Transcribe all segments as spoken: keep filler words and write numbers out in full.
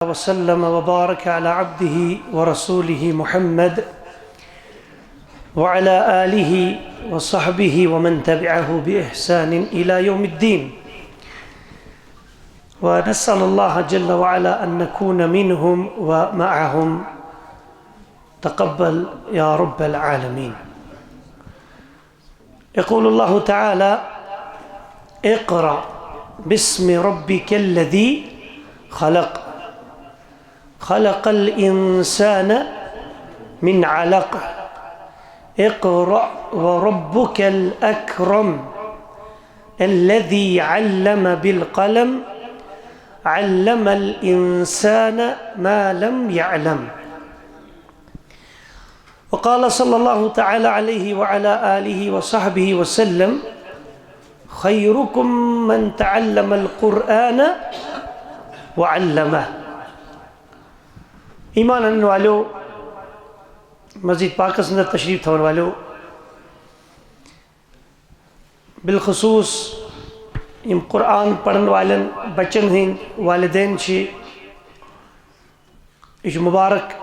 وسلم وبارك على عبده ورسوله محمد وعلى آله وصحبه ومن تبعه بإحسان إلى يوم الدين. ونسأل الله جل وعلا أن نكون منهم ومعهم. تقبل يا رب العالمين. يقول الله تعالى: اقرأ باسم ربك الذي خلق، خلق الإنسان من علق، اقرأ وربك الأكرم، الذي علم بالقلم، علم الإنسان ما لم يعلم. وقال صلى الله تعالى عليه وعلى آله وصحبه وسلم: خيركم من تعلم القرآن وعلمه. ایمان انن والو، مسجد پاکس اندر تشریف تھاون والو، بالخصوص یم قرآن پرن والن بچن ہند والدین چھ، یہ چھ مبارک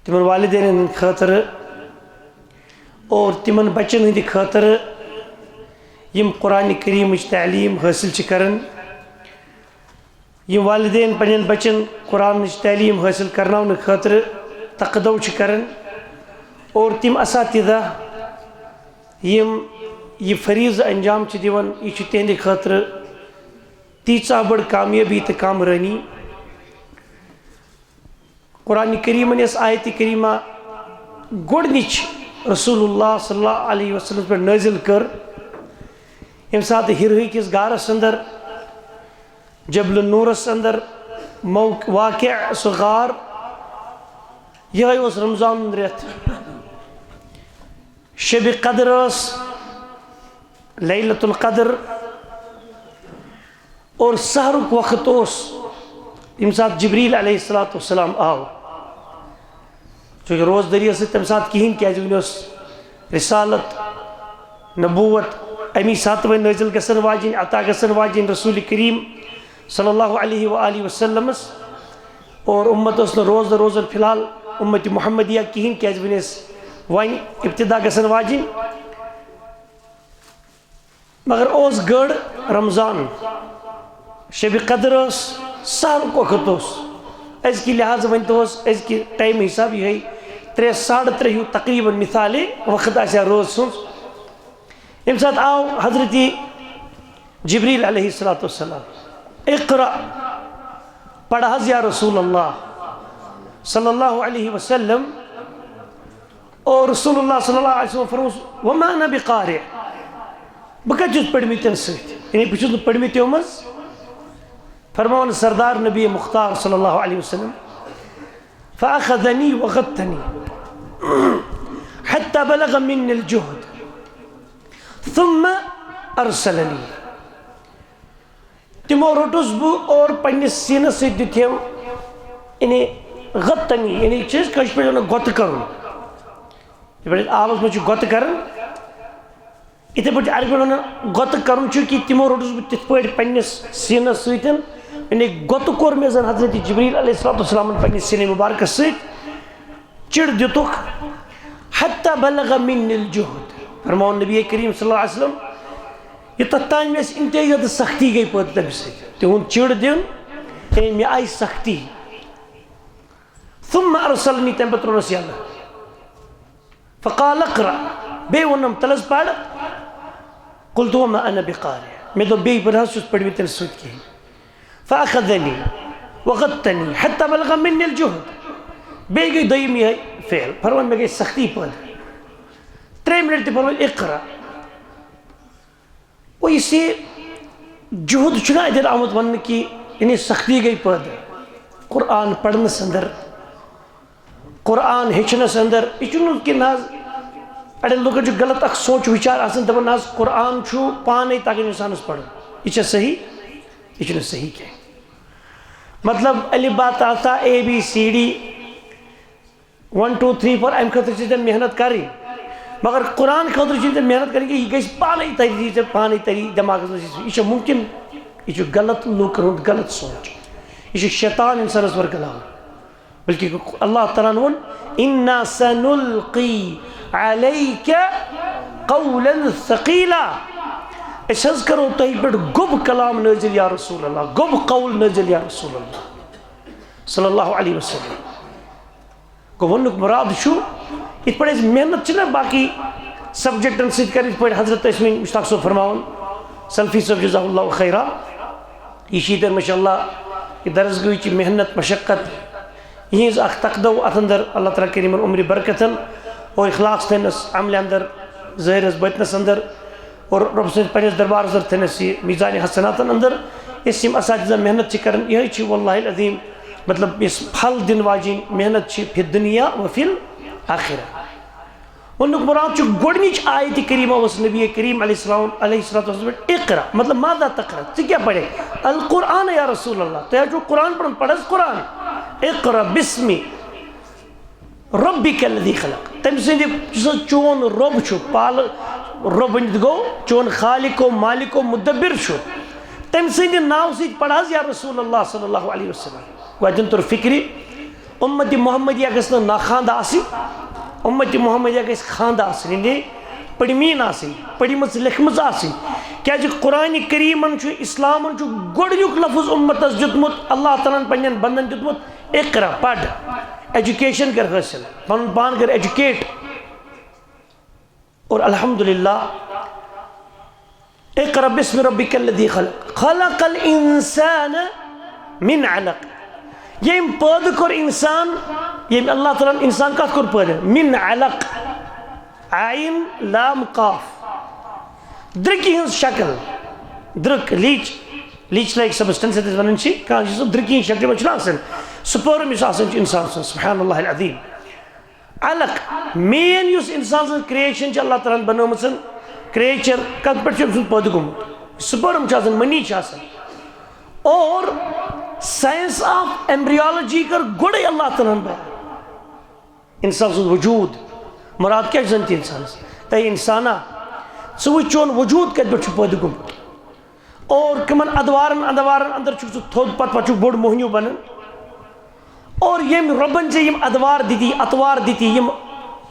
تمن والدین ہند خاطر اور تمن بچن ہند خاطر یم قرآن کریمچ تعلیم حاصل چھ کران۔ یم والدین پنن بچن قرآنچ تعلیم حاصل کرناونہٕ خاطر تقدو چھ کران اور تم اساتذہ یم یہ فریضہ انجام چھ دوان، یہ چھ تہندِ خاطر تیژاہ بٔڑ کامیٲبی تہٕ کامرٲنی۔ قرآن کریمن یس آیت کریمہ گۄڈنِچ رسول اللہ صلی اللہ علیہ وسلم پٮ۪ٹھ نٲزِل کٔر، ییٚمہِ ساتہٕ ہیرہٕکۍ کِس غارس اندر، جبل نورس اندر موق-، واقع سُہ غار، یِہوٚے اوس رمضان ہُنٛد رٮ۪تھ۔ شب قدر ٲس، لیلۃ القدر، اور سحرُک وقت اوس، ییٚمہِ ساتہٕ جبریل علیہ الصلوۃ والسلام آو۔ چونکہ روزدٲری ٲس نہٕ تَمہِ ساتہٕ کِہیٖنۍ، کیازِ وۄنۍ اوس رسالت، نبوت اَمی ساتہٕ وۄنۍ نٲزِل گژھن واجِنۍ، عطا گژھن واجِنۍ رسول کریم صلی اللہ علیہ و آلہ وسلمس، اور امت ٲس نہٕ روزدٕ روزان فی الحال امت محمدیہ کِہیٖنۍ، کیازِ وۄنۍ ٲس وۄنۍ ابتدا گژھن واجِنۍ۔ مگر اوس گٔڑ رمضان، شب قدر ٲس، سحرُک وقت اوس۔ أزکہِ لحاظہٕ ؤنۍ تو اوس، أزکہِ ٹایمہٕ حساب یِہوٚے ترٛےٚ، ساڑٕ ترٛےٚ ہیوٗ تقریباً مثالے وقت آسہِ ہا رٲژ سٕنٛز۔ ییٚمہِ ساتہٕ آو حضرت جبریل علیہ الصلوۃ والسلام، اقرأ، پڑھ حظ یا رسول اللہ صلی اللہ علیہ وسلم۔ اور رسول اللہ صلی اللہ علیہ وسلم فرموس، وما انا بقارئ، بہٕ کتہِ چھُس پٔرمٕتٮ۪ن سۭتۍ؟ یعنی بہٕ چھُس نہٕ پٔرمٕتیو منٛز۔ فرماوان سردار نبی مختار صلی اللہ علیہ وسلم، فاخذنی وغطنی حتی بلغ منی الجہد ثم ارسلنی۔ تِمو روٚٹُس بہٕ اور پننِس سیٖنَس سۭتۍ دیُت یِم، یعنی غطنی، یعنی چھِ أسۍ کٲشِر پٲٹھۍ وَنان گۄتہٕ کَرُن۔ یِتھ پٲٹھۍ أسۍ آبَس منٛز چھِ گۄتہٕ کَران، یِتھَے پٲٹھۍ چھِ عربی وَنان گۄتہٕ کَرُن، چوٗنٛکہِ تِمو روٚٹُس بہٕ تِتھ پٲٹھۍ پننِس سیٖنَس سۭتۍ، یعنی گۄتہٕ کوٚر مےٚ زَن حضرت جبریل علیہ الصلوۃ والسلامَن پننِس سیٖنَے مُبارکَس سۭتۍ۔ چِڑ دِتُکھ، حتی بلغ منی الجہد۔ فرماوُن نبی کریم صلی اللہ علیہ وسلم، یوٚتَتھ تام مےٚ ٲس انتہٲیی حدٕ سختی گٔے پٲدٕ تٔمِس سۭتۍ۔ تِہُنٛد چِڑ دیُن، تٔمۍ مےٚ آیہِ سختی۔ ثم ارسلنی، تَمہِ پَتہٕ ترٛوونَس یَلہٕ۔ فقال اقرأ، بیٚیہِ ووٚنُم، تَلہٕ حظ پَر۔ قلت وما انا بقارئ، مےٚ دوٚپ بیٚیہِ، بہٕ نہ حظ چھُس پٔرمٕتٮ۪ن سۭتۍ کِہیٖنۍ۔ فأخذنی وغطنی حتی بلغ منی الجہد۔ بیٚیہِ گٔے دوٚیِم یِہوٚے فعل، فرمووُن مےٚ گٔے سختی پٲدٕ۔ ترٛیٚیِم لَٹہِ تہِ فرمووُن اقرأ۔ اور یُس یہِ جہد چھُنہ اَتٮ۪ن آمُت وَننہٕ کہِ یعنی سختی گٔے پٲدٕ قرآن پَرنَس اندر، قرآن ہیٚچھنَس اندر۔ یہِ چھُنہٕ کہِ نہ حظ، اَڑٮ۪ن لُکَن چھُ غلط اَکھ سونٛچ وِچار آسان، دَپان نہ حظ قرآن چھُ پانَے تَگان اِنسانَس پَرُن۔ یہِ چھا صحیح؟ یہِ چھُنہٕ صحیح کینٛہہ۔ مطلب الف با تا ثا A B C D, one two three four, اَمہِ خٲطرٕ چھِ ژےٚ محنت کَرٕنۍ، مگر قرآن خٲطرٕ چھِنہٕ ژےٚ محنت کَرٕنۍ کینٛہہ۔ یہِ گژھِ پانَے تَری، یہِ ژےٚ پانَے تَری دٮ۪ماغَس منٛز۔ یہِ چھُ مُمکِن، یہِ چھُ غلط، لُکَن ہُنٛد غلط سونٛچ۔ یہِ چھُ شیطان اِنسانَس ورگلاوان۔ بلکہِ اللہ تعالیٰ ہَن ووٚن، "اِنَّا سَنُلْقِي عَلَيْكَ قَوْلًا ثَقِيلًا"۔ أسۍ حظ کرو تۄہہِ پٮ۪ٹھ گوٚب کلام نٲزِل یا رسول اللہ، گوٚب قول نٲزِل یا رسول اللہ صلی اللہ علیہ وسلم۔ گوٚو، وَننُک مُراد چھُ، یِتھ پٲٹھۍ أسۍ محنت چھِنہ باقٕے سبجیکٹن سۭتۍ کران، یِتھ پٲٹھۍ حضرت ٲسۍ وۄنۍ مشتاق صٲب فرماوان، سلفی صٲب جزاہ اللہ خیرا، یہِ چھِ ییٚتٮ۪ن ماشاء اللہ یہِ درسگٲہٕچ محنت مشقت، یِہٕنٛز اکھ تقدو اتھ اندر، اللہ تعالیٰ کٔرِنۍ یِمن عمرِ برکتن اور اخلاص تھٲینس عملہِ اندر، ظٲہرس باطنس اندر، اور رۄب سٕنٛدِس پننِس دربارس اندر تھٲینس یہِ میزانِ حسناتن اندر۔ یۄس یِم اساتذہ محنت چھِ کران، یِہے چھِ واللہ العظیم، مطلب، یۄس پھل دِنہٕ واجیٚنۍ محنت چھِ فی الدنیا و فی الآخرہ۔ وَننُک مُراد چھُ، گۄڈٕنِچ آیتِ کریمہ اوس نبی کریم علیہ السلام، علیہ الصلوۃ والسلام پٮ۪ٹھ، "اقرا"، مطلب، ماذا تقرا؟ ژٕ کیٛاہ پرکھ؟ "القرآن یا رسول اللہ"، تۄہہِ حظ چھُو قرآن پرُن، پَر حظ قرآن۔ "اقرا باسم ربک الذی خلق"، تٔمۍ سٕنٛدِ، یُس حظ چون رۄب چھُ، پالہٕ رۄب ؤنِتھ گوٚو، چون خالق و مالک و مدبر چھُ، تٔمۍ سٕنٛدِ ناوٕ سۭتۍ پَر حظ یا رسول اللہ صلی اللہ علیہ وسلم۔ وۄنۍ اَتٮ۪ن توٚر فِکرِ، اُمتِ محمدیہ گژھِ نہٕ ناخواندٕ آسٕنۍ، اُمتِ محمدیہ گژھِ خواندٕ آسٕنۍ، یعنی پٔرمٕژ آسٕنۍ، پٔرمٕژ لیکھمٕژ آسٕنۍ۔ کیٛازِ قرآنِ کریٖمن چھُ، اِسلامن چھُ گۄڈٕنیُک لفظ اُمتس دیُتمُت، اللہ تعالیٰ ہن پننٮ۪ن بندن دیُتمُت، "اقرا"، پَر، ایجوکیشن کر حٲصِل، پنُن پان کر ایجوکیٹ۔ اور الحمدللہ، "اقرا باسم ربک الذی خلق، خلق الانسان من علق"۔ ییٚمۍ پٲدٕ کوٚر اِنسان، ییٚمۍ اللہ تعالیٰ ہن اِنسان کتھ کوٚر پٲدٕ؟ من علق، عین لام قاف، درٕکہِ ہٕنٛز شکل، درٕک، لیچ، لیچ لایک سبسٹنس یتھ أسۍ ونان چھِ، کانٛہہ چھُ سُہ درٕکہِ ہٕنٛز شکلہِ منٛز چھُنہ آسان، سپرم یُس آسان چھُ اِنسان سُنٛد، سبحان اللہ العظیم۔ علق، مین یُس اِنسان سٕنٛز کریشن چھِ، اللہ تعالیٰ ہن بنٲومٕژ کریچر، کتھ پٮ۪ٹھ چھُ أمۍ سُنٛد پٲدٕ گوٚمُت؟ سپرم چھُ آسان، منی چھِ آسان۔ اور ساینس آف ایمبریولوجی کٔر گۄڈے اللہ تعالیٰ ہن بیان۔ اِنسان سُنٛد وجوٗد، مُراد کیٛاہ چھُ زَن تہِ اِنسانَس؟ اے اِنسانا، ژٕ وٕچھ چون وجوٗد کَتہِ پٮ۪ٹھ چھُ پٲدٕ گوٚمُت؟ اور کٕمَن ادوارَن، ادوارَن اندر چھُکھ ژٕ تھوٚد، پَتہٕ، پَتہٕ چھُکھ بوٚڑ موہنیوٗ بَنان؟ اور ییٚمۍ رۄبَن ژےٚ یِم ادوار دِتی، اطوار دِتی، یِم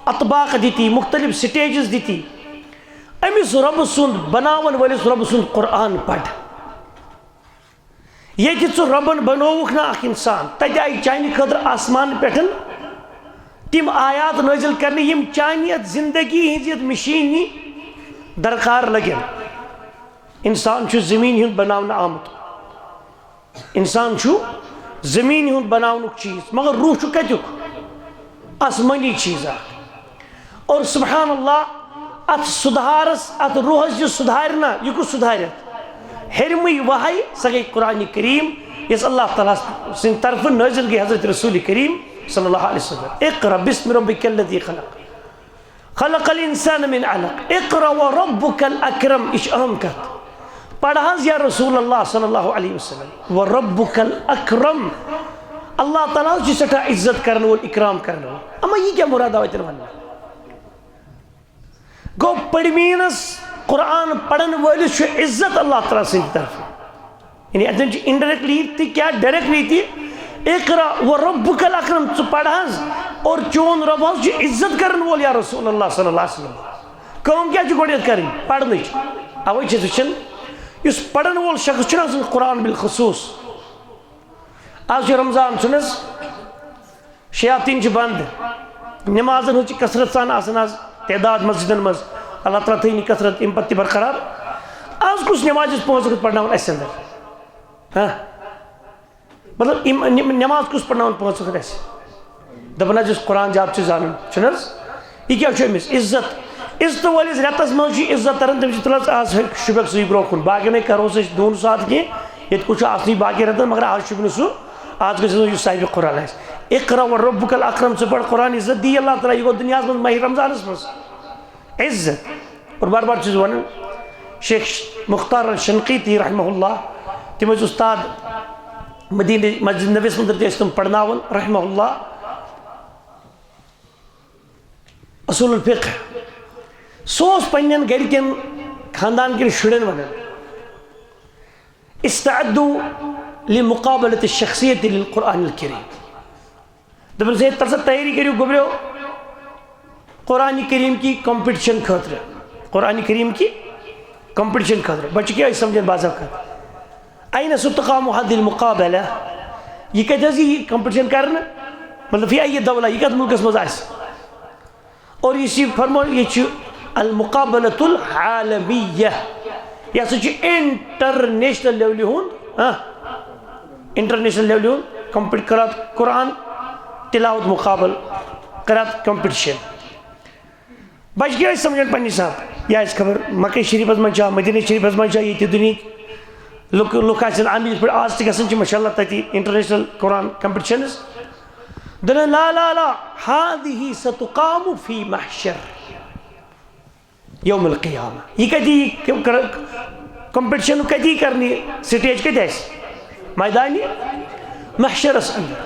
اطباق دِتی، مُختٔلِف سٹیجز دِتی، أمِس رۄبہٕ سُنٛد، بَناوَن وٲلِس رۄبہٕ سُنٛد قرآن پَر۔ ییٚتہِ ژٕ رۄبن بنووُکھ نا اکھ انسان، تتہِ آیہِ چانہِ خٲطرٕ آسمان پٮ۪ٹھ تِم آیات نٲزِل کرنہٕ، یِم چانہِ یتھ زندگی ہٕنٛزِ یتھ مشیٖنہِ درکار لگن۔ انسان چھُ زمین ہُنٛد بناونہٕ آمُت۔ انسان چھُ زمین ہُنٛد بناونُک چیٖز، مگر روح چھُ کتیُک؟ آسمٲنی چیٖز اکھ۔ اور سبحان اللہ، اتھ سدھارس، اتھ روحس یُس سدھارِ نا، یہِ کُس سدھارِ؟ ہیٚرمٕے وحی، سۄ گٔے قرآن کریم، یۄس اللہ تعالیٰ سٕنٛدِ طرفہٕ نٲزِل گٔے حضرت رسول کریم صلی اللہ علیہ وسلم۔ اقرا باسم ربک الذی خلق، خلق الانسان من علق، اقرا وربک الاکرم۔ یہِ چھِ اہم کتھ۔ پَر حظ یا رسول اللہ صلی اللہ علیہ وسلم، وربک الاکرم۔ اللہ تعالیٰ حظ چھُ سٮ۪ٹھاہ عزت کرن وول، اکرام کرن وول۔ اما یہِ کیٛاہ مُراد آو اتٮ۪ن وننہٕ؟ گوٚو، پٔرمینس، قرآن پرن وٲلِس چھُ عزت اللہ تعالیٰ سٕنٛدِ طرفہٕ۔ یعنی اتٮ۪ن چھُ indirectly تہِ کیٛاہ directly تہِ، اقرا وربک الاکرم، ژٕ پَر حظ، اور چون رۄب حظ چھُ عزت کرن وول یا رسول اللہ صلی اللہ علیہ وسلم۔ کٲم کیٛاہ چھِ گۄڈٕنٮ۪تھ کرٕنۍ؟ پرنٕچ۔ اوے چھِ أسۍ وٕچھان، یُس پرن وول شخص چھُنہ آسان قرآن بالخصوص، آز چھُ رمضان، چھُنہٕ حظ؟ شیاطیٖن چھِ بنٛد، نمازن ہٕنٛز چھِ کثرت سان آسان آز تعداد مسجدن منٛز۔ اللہ تعالیٰ تھٲیِن یہِ کثرت اَمہِ پتہٕ تہِ برقرار۔ آز کُس نماز چھِ پانٛژھ وقت پرناوان اَسہِ اندر؟ ہاں؟ مطلب، یِم، یِم نماز کُس پرناوان پانٛژھ وقت اَسہِ؟ دَپان حظ، یُس قرآن زیادٕ چھُ زانان، چھُنہٕ حظ؟ یہِ کیٛاہ چھُ أمِس؟ عزت۔ عزتہٕ وٲلِس رٮ۪تس منٛز چھُ عزت تران، تٔمِس چھُ تُلان، "آز ہے شوٗبٮ۪کھ سُے برٛونٛہہ کُن، باقین ہے کرہوس أسۍ دۄن ساتہٕ کینٛہہ، ییٚتہِ کُس چھُ آسنٕے باقین رٮ۪تن، مگر آز شوٗبہِ نہٕ سُہ، آز گژھِ آسُن یُس صاحبِ قرآن آسہِ۔" اقرا وربک الاکرم، ژٕ پَر قرآن، عزت دی اللہ تعالیٰ، یہِ گوٚو دُنیاہس منٛز ماہِ رمضانس منٛز عزت۔ اور بار بار چھُس ونان، شیخ مختار الشنقیطی رحمہ اللہ، تِم ٲسۍ استاد مدینہ مسجد نبویس منٛز تہِ ٲسۍ تِم پرناوان رحمہ اللہ۔ اصول الفقہ، سُہ اوس پننٮ۪ن گرِکٮ۪ن، خاندان کٮ۪ن شُرٮ۪ن ونان، "استعدوا لمقابلة الشخصية للقرآن الكريم۔ دپان زِ تر سا تیٲری کٔرِو گوٚبریو قرآن کریم کی کمپٹیشن خٲطرٕ، قرآن کریم کی کمپٹیشن خٲطرٕ۔ بچہِ کیٛاہ ٲسۍ سمجھان بعض اوقات؟ أين ستقام هذه المقابلة؟ یہ کتہِ حظ یی کمپٹیشن کرنہٕ؟ مطلب، في أي دولة؟ یہ کتھ ملکس منٛز آسہِ؟ اور یُس یہِ فرمو، یہِ چھُ المقابلة العالمية، یہِ ہسا چھُ انٹرنیشنل لیولہِ ہُنٛد، ہاں، انٹرنیشنل لیولہِ ہُنٛد کمپیٹ کران قرآن تلاوت مقابل کران کمپٹیشن۔ بچہِ کیٛاہ ٲسۍ سمجھان پننہِ حساب؟ یہِ آسہِ خبر مکہ شریفس منٛز چھا، مدینہ شریفس منٛز چھا، ییٚتہِ دُنیہٕکۍ لُکھ، لُکھ آسن آمٕتۍ یِتھ پٲٹھۍ آز تہِ گژھان چھِ، ماشاء اللہ، تتہِ انٹرنیشنل قرآن کمپٹیشنز۔ دپان لا لا لا، هذه ستقام في محشر يوم القيامة۔ یہ کتہِ یی کمپٹیشن کتہِ یی کرنہٕ؟ سٹیج کتہِ آسہِ؟ میدانِ محشرس اندر۔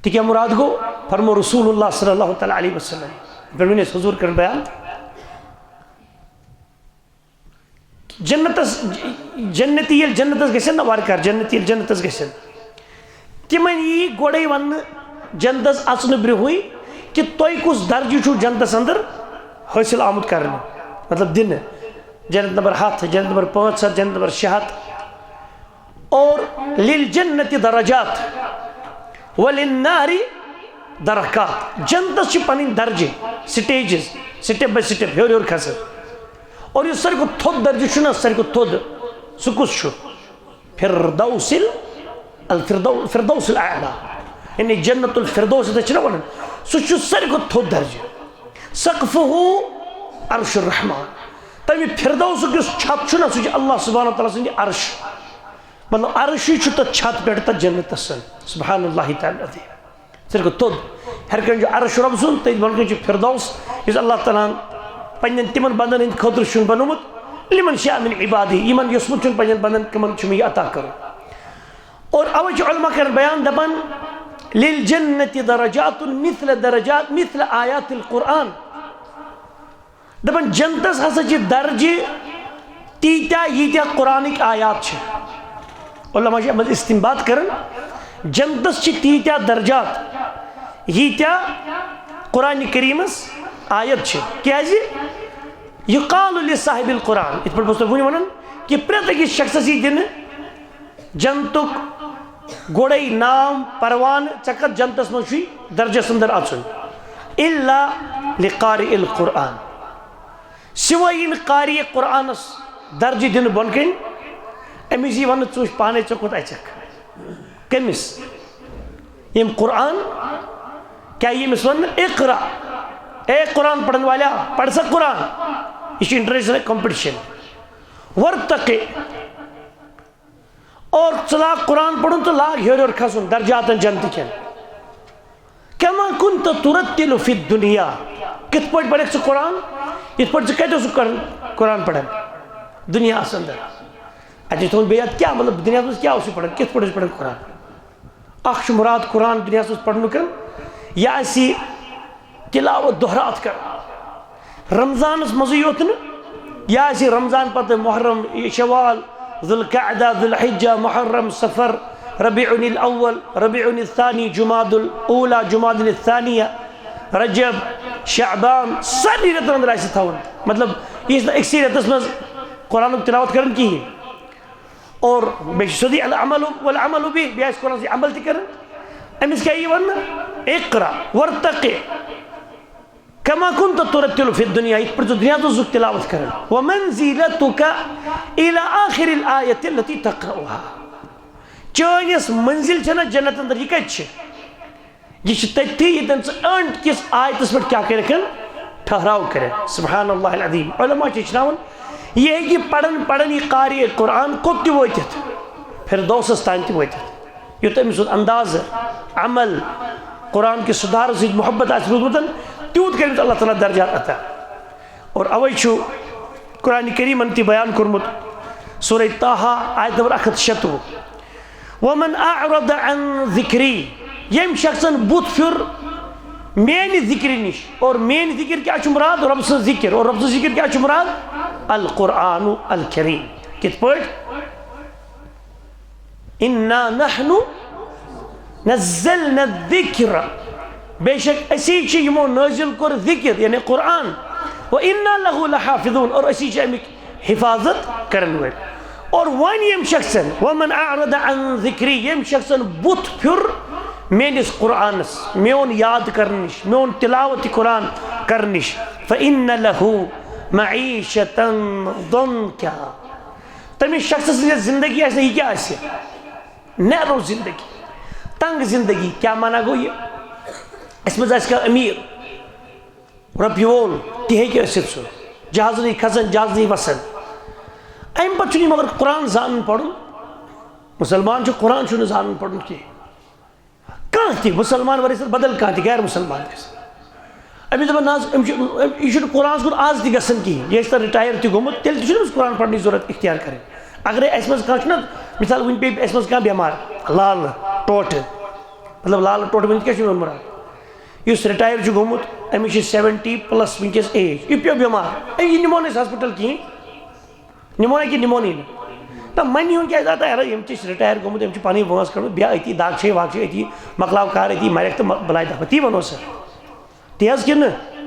تہِ کیٛاہ مراد گوٚو؟ فرمو رسول اللہ صلی اللہ تعالیٰ علیہ وسلم، پٮ۪ٹھ ؤنۍ اَسہِ حضور کرن بیان۔ جنتس، جنتی ییٚلہِ جنتس گژھن نا، وارٕ کارٕ جنتی ییٚلہِ جنتس گژھن، تِمن یی گۄڈے وننہٕ جنتس اژنہٕ برونٛہٕے کہِ تۄہہِ کُس درجہٕ چھُو جنتس اندر حٲصِل آمُت کرنہٕ، مطلب دِنہٕ۔ جنت نمبر ہتھ، جنت نمبر پانٛژھ ہتھ، جنت نمبر شےٚ ہتھ۔ اور للجنت درجات وللنار درکات۔ جنتس چھِ پنٕنۍ درجہٕ، سٹیجز، سٹیپ بائی سٹیپ، ہیوٚر ہیوٚر کھسان۔ اور یُس ساروی کھۄتہٕ تھوٚد درجہٕ چھُ نا، ساروی کھۄتہٕ تھوٚد، سُہ کُس چھُ؟ فردوس ال-، الفردو-، فردوس الاعلیٰ، یعنی جنت الفردوس یتھ چھِ نا ونان، سُہ چھُ ساروی کھۄتہٕ تھوٚد درجہٕ۔ سقفہ عرش الرحمان، تمہِ فردوسُک یُس چھت چھُ نا، سُہ چھُ اللہ سبحانہ و تعالیٰ سٕنٛدِ عرش، مطلب عرشٕے چھُ تتھ چھت پٮ۪ٹھ تتھ جنتس سۭتۍ۔ سبحان اللہ تعالیٰ العظیم۔ ساروی کھۄتہٕ تھوٚد۔ ہیٚرِ کنہِ چھُ عرش رۄب سُنٛد، تٔتھۍ بۄنہٕ کنہِ چھُ فردوس، یُس اللہ تعالیٰ ہن پننٮ۪ن تِمن بندن ہٕنٛدِ خٲطرٕ چھُن بنومُت، لمن شاء من عبادہ، یِمن یوٚژھمُت چھُن پننٮ۪ن بندن، تِمن چھُ مےٚ یہِ عطا کرُن۔ اور اوے چھُ علماء کران بیان، دپان، للجنت درجات مثل درجات، مثل آیات القرآن۔ دپان جنتس ہسا چھِ درجہِ تیٖتیٛاہ، ییٖتیٛاہ قرآنٕکۍ آیات چھِ۔ علماء چھِ اَتھ منٛز استنباط کران، جنتس چھِ تیٖتیٛاہ درجات، ییٖتیٛاہ قرآن کریٖمس آیت چھِ۔ کیٛازِ؟ یقال لصاحب القرآن، یِتھ پٲٹھۍ بہٕ اوسُس تۄہہِ وُنہِ وَنان کہِ پرٛٮ۪تھ أکِس شخصس یی دِنہٕ جنتُک گۄڈے نام پروانہٕ، ژےٚ کتھ جنتس منٛز چھُے درجس اندر اژُن۔ الا لقارئ القرآن، سوائے یِن قاری قرآنس درجہٕ دِنہٕ بۄن کَنۍ، أمِس یی وننہٕ، ژٕ وٕچھ پانے، ژےٚ کوٚت اژکھ۔ کٔمِس؟ ییٚمۍ قرآن، کیٛاہ ییٚمِس وننہٕ اقرا، اے قرآن پڑھن والیا، پڑھ سا قرآن۔ یہِ چھُ انٹرنیشنل کمپٹیشن۔ ورتقِ، اور ژٕ لاگ قرآن پرُن تہٕ لاگ ہیوٚر ہیوٚر کھسُن درجاتن جنتہٕ کٮ۪ن۔ کما کنت ترتل فی الدنیا، کِتھ پٲٹھۍ پرکھ ژٕ قرآن؟ یِتھ پٲٹھۍ ژٕ کتہِ اوسُکھ کران قرآن پران دنیاہس اندر؟ اَتہِ چھُ تھوٚومُت بیٚیہِ یاد کیٛاہ، مطلب، دنیاہس منٛز کیٛاہ اوسُکھ پران، کِتھ پٲٹھۍ اوسُکھ پران قرآن؟ اکھ چھُ مراد قرآن دنیاہس منٛز پرنُک، یا آسہِ تلاوت دۄہرات کران۔ رمضانس منٛزٕے یوت نہٕ، یہِ آسہِ رمضان پتہٕ محرم، شوال، ذوالقعدہ، ذوالحجہ، محرم، صفر، ربیع الاول، ربیع الثانی، جمادی الاولی، جمادی الثانیہ، رجب، شعبان، سارنٕے رٮ۪تن اندر آسہِ تھاوُن۔ مطلب، یہِ چھُنہٕ أکسٕے رٮ۪تس منٛز قرآنُک تلاوت کران کِہیٖنۍ۔ اور بیٚیہِ چھُ سیوٚدُے العمل والعمل به، بیٚیہِ آسہِ قرآنس سۭتۍ عمل تہِ کران۔ أمِس کیٛاہ یی وننہٕ؟ اقرا ورتقِ کما کنت ترتل فی الدنیا، یِتھ پٲٹھۍ ژٕ دُنیاہس منٛز اوسُکھ تلاوت کران۔ ومنزلتک الی آخر الآیۃ التی تقرؤها، چٲنۍ یۄس منزل چھےٚ نہ جنت اندر، یہِ کتہِ چھِ؟ یہِ چھِ تٔتھی ییٚتٮ۪ن ژٕ اینڈ کِس آیتس پٮ۪ٹھ کیٛاہ کٔرِکھ؟ ٹھہراو کٔرِتھ۔ سبحان اللہ العظیم۔ علماء چھِ ہیٚچھناوان، یہِ ہیٚکہِ پران پران یہِ قاری قرآن کوٚت تہِ وٲتِتھ، فردوسس تام تہِ وٲتِتھ۔ یُتھ أمۍ سُنٛد اندازٕ، عمل، قرآن کِس سُدھارس سۭتۍ محبت آسہِ روٗدمُت، تیوٗت کٔرۍ أمِس اللہ تعالیٰ درجات عطا۔ اور اوے چھُ قرآن کریٖمن تہِ بیان کوٚرمُت، سورہ طٰہٰ، آیت نمبر اکھ ہتھ شتوُہ، ومن اعرض عن ذکری، ییٚمۍ شخصن بُتھ پھیُر میانہِ ذکرِ نِش، اور میٲنۍ ذکر کیٛاہ چھُ مراد؟ رۄب سٕنٛز ذکر۔ اور رۄب سٕنٛز ذکر کیٛاہ چھُ مراد؟ القرآن الکریم۔ کِتھ پٲٹھۍ؟ انا نحن نزلنا الذکر، بے شک اسی چھِ یِمو نٲزِل کوٚر ذکر، یعنی قرآن، و انا لہ لحافظون، اور اسی چھِ اَمِکۍ حفاظت کرن وٲلۍ۔ اور وۄنۍ ییٚمۍ شخصن، ومن اعرض عن ذکری، ییٚمۍ شخصن بُتھ پھیُر میٲنِس قرآنس، میون یاد کرنہٕ نِش، میون تلاوت قرآن کرنہٕ نِش، فان لہ معیشة ضنکا، تٔمِس شخص سٕنٛز یۄس زندگی آسہِ نا، یہِ کیٛاہ آسہِ؟ نیرو زندگی، تنگ زندگی۔ کیٛاہ معنی گوٚو یہِ؟ اَسہِ منٛز آسہِ کانٛہہ أمیٖر، رۄپیہِ وول، تہِ ہیٚکہِ ٲسِتھ سُہ، جہازٕے کھسان، جہازٕے وسان۔ اَمہِ پتہٕ چھُنہٕ یہِ مگر قرآن زانُن پرُن۔ مُسلمان چھُ، قرآن چھُنہٕ زانُن پرُن کینٛہہ۔ کانٛہہ تہِ مُسلمان ورٲے سۭتۍ بدل کانٛہہ تہِ غیر مُسلمان گژھِ۔ أمِس دَپان، نہ حظ، أمِس چھُ، یہِ چھُنہٕ قرآنَس کُن آز تہِ گژھان کِہیٖنۍ۔ یہِ ٲسۍ تَن رِٹایَر تہِ گوٚمُت، تیٚلہِ تہِ چھُنہٕ أمِس قرآن پَرنٕچ ضوٚرَتھ اِختیار کَرٕنۍ۔ اَگرَے اَسہِ منٛز کانٛہہ چھُنہ، مِثال، وٕنہِ پیٚیہِ اَسہِ منٛز کانٛہہ بٮ۪مار، لالہٕ ٹوٹھٕ، مطلب، لالہٕ ٹوٹھٕ ؤنِتھ کیٛاہ چھُ میون مُراد؟ یُس رِٹایَر چھُ گوٚمُت، أمِس چھِ سیوَنٹی پٕلَس وٕنکیٚس ایج، یہِ پیوٚو بٮ۪مار، اے، یہِ نِمون أسۍ ہاسپِٹَل کِہیٖنۍ۔ نِمون ہا کِنہٕ نِمونٕے نہٕ؟ نہ، منہِ ہُنٛد کیٛازِ؟ اَتھ یِم تہِ چھِ رِٹایَر گوٚمُت، یِم چھِ پَنٕنۍ وٲنٛس کٔڑمٕژ، بیٚہہ أتی، داغ چھے واغ چھے أتی، مۄکلاو کار أتی، مَرٮ۪کھ تہٕ مۄ-، بَلاے دَفعہ۔ تی وَنو سا۔ تی حظ کِنہٕ نہ؟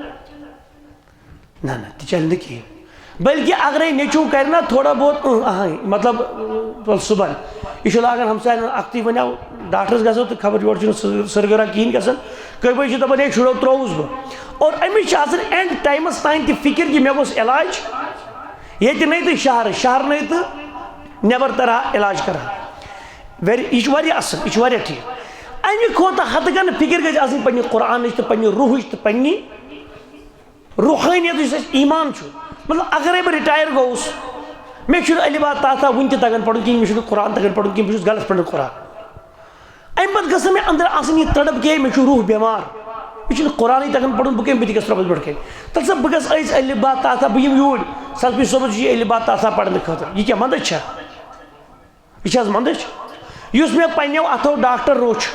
نہ، نہ، تہِ چَلہِ نہٕ کِہیٖنۍ۔ بلکہِ اَگرَے نیٚچوٗ کَرِ نہ تھوڑا بہت، اۭں، اَہَے، مطلب، اۭں، صُبحن، یہِ چھُ لاگان ہمساین وَنُن، اَکھتُے وَنیو ڈاکٹرَس گژھو تہٕ خبر یورٕ چھُنہٕ سٔر-، سٔرگٕرا کِہیٖنۍ گژھان۔ کٔرۍ بٲے چھِ دَپان، ہے، شُریو ترٛووُس بہٕ۔ اور أمِس چھِ آسان اینڈ ٹایمَس تام تہِ فِکِر کہِ مےٚ گوٚژھ علاج۔ ییٚتہِ نَے تہٕ شہرٕ، شہرٕ نَے تہٕ نٮ۪بر ترہا علاج کرہا۔ ویری، یہِ چھُ واریاہ اَصٕل، یہِ چھُ واریاہ ٹھیٖک۔ اَمہِ کھۄتہٕ ہَتہٕ گَنہٕ فِکِر گژھِ آسٕنۍ پننہِ قرآنٕچ تہٕ پننہِ روحٕچ تہٕ پننہِ روحٲنیت، یُس اَسہِ ایمان چھُ۔ مطلب، اگرے بہٕ رِٹایَر گوٚوُس، مےٚ چھُنہٕ الف با تا ثا وُنہِ تہِ تَگان پَرُن کِہیٖنۍ، مےٚ چھُنہٕ قرآن تَگان پَرُن کِہیٖنۍ، بہٕ چھُس غلط پَران قرآن۔ اَمہِ پَتہٕ گٔژھ نہٕ مےٚ أنٛدرٕ آسٕنۍ یہِ تڑپ کہِ مےٚ چھُ روح بٮ۪مار، مےٚ چھُنہٕ قرآنٕے تَگان پَرُن، بہٕ کَمہِ، بہٕ تہِ گژھٕ رۄبَس برونٛٹھ کَنہِ۔ تَلہٕ سا بہٕ گژھٕ أزۍ الف با تا ثا، بہٕ یِمہٕ یوٗرۍ، سلفی صٲبَس چھُ یہِ الف با تا ثا پَرنہٕ خٲطرٕ۔ یہِ کیٛاہ مَنٛدَچھ چھا؟ یہِ چھا حظ مَنٛدَچھ؟ یُس مےٚ پنٛنیو اَتھو ڈاکٹر روٚچھ،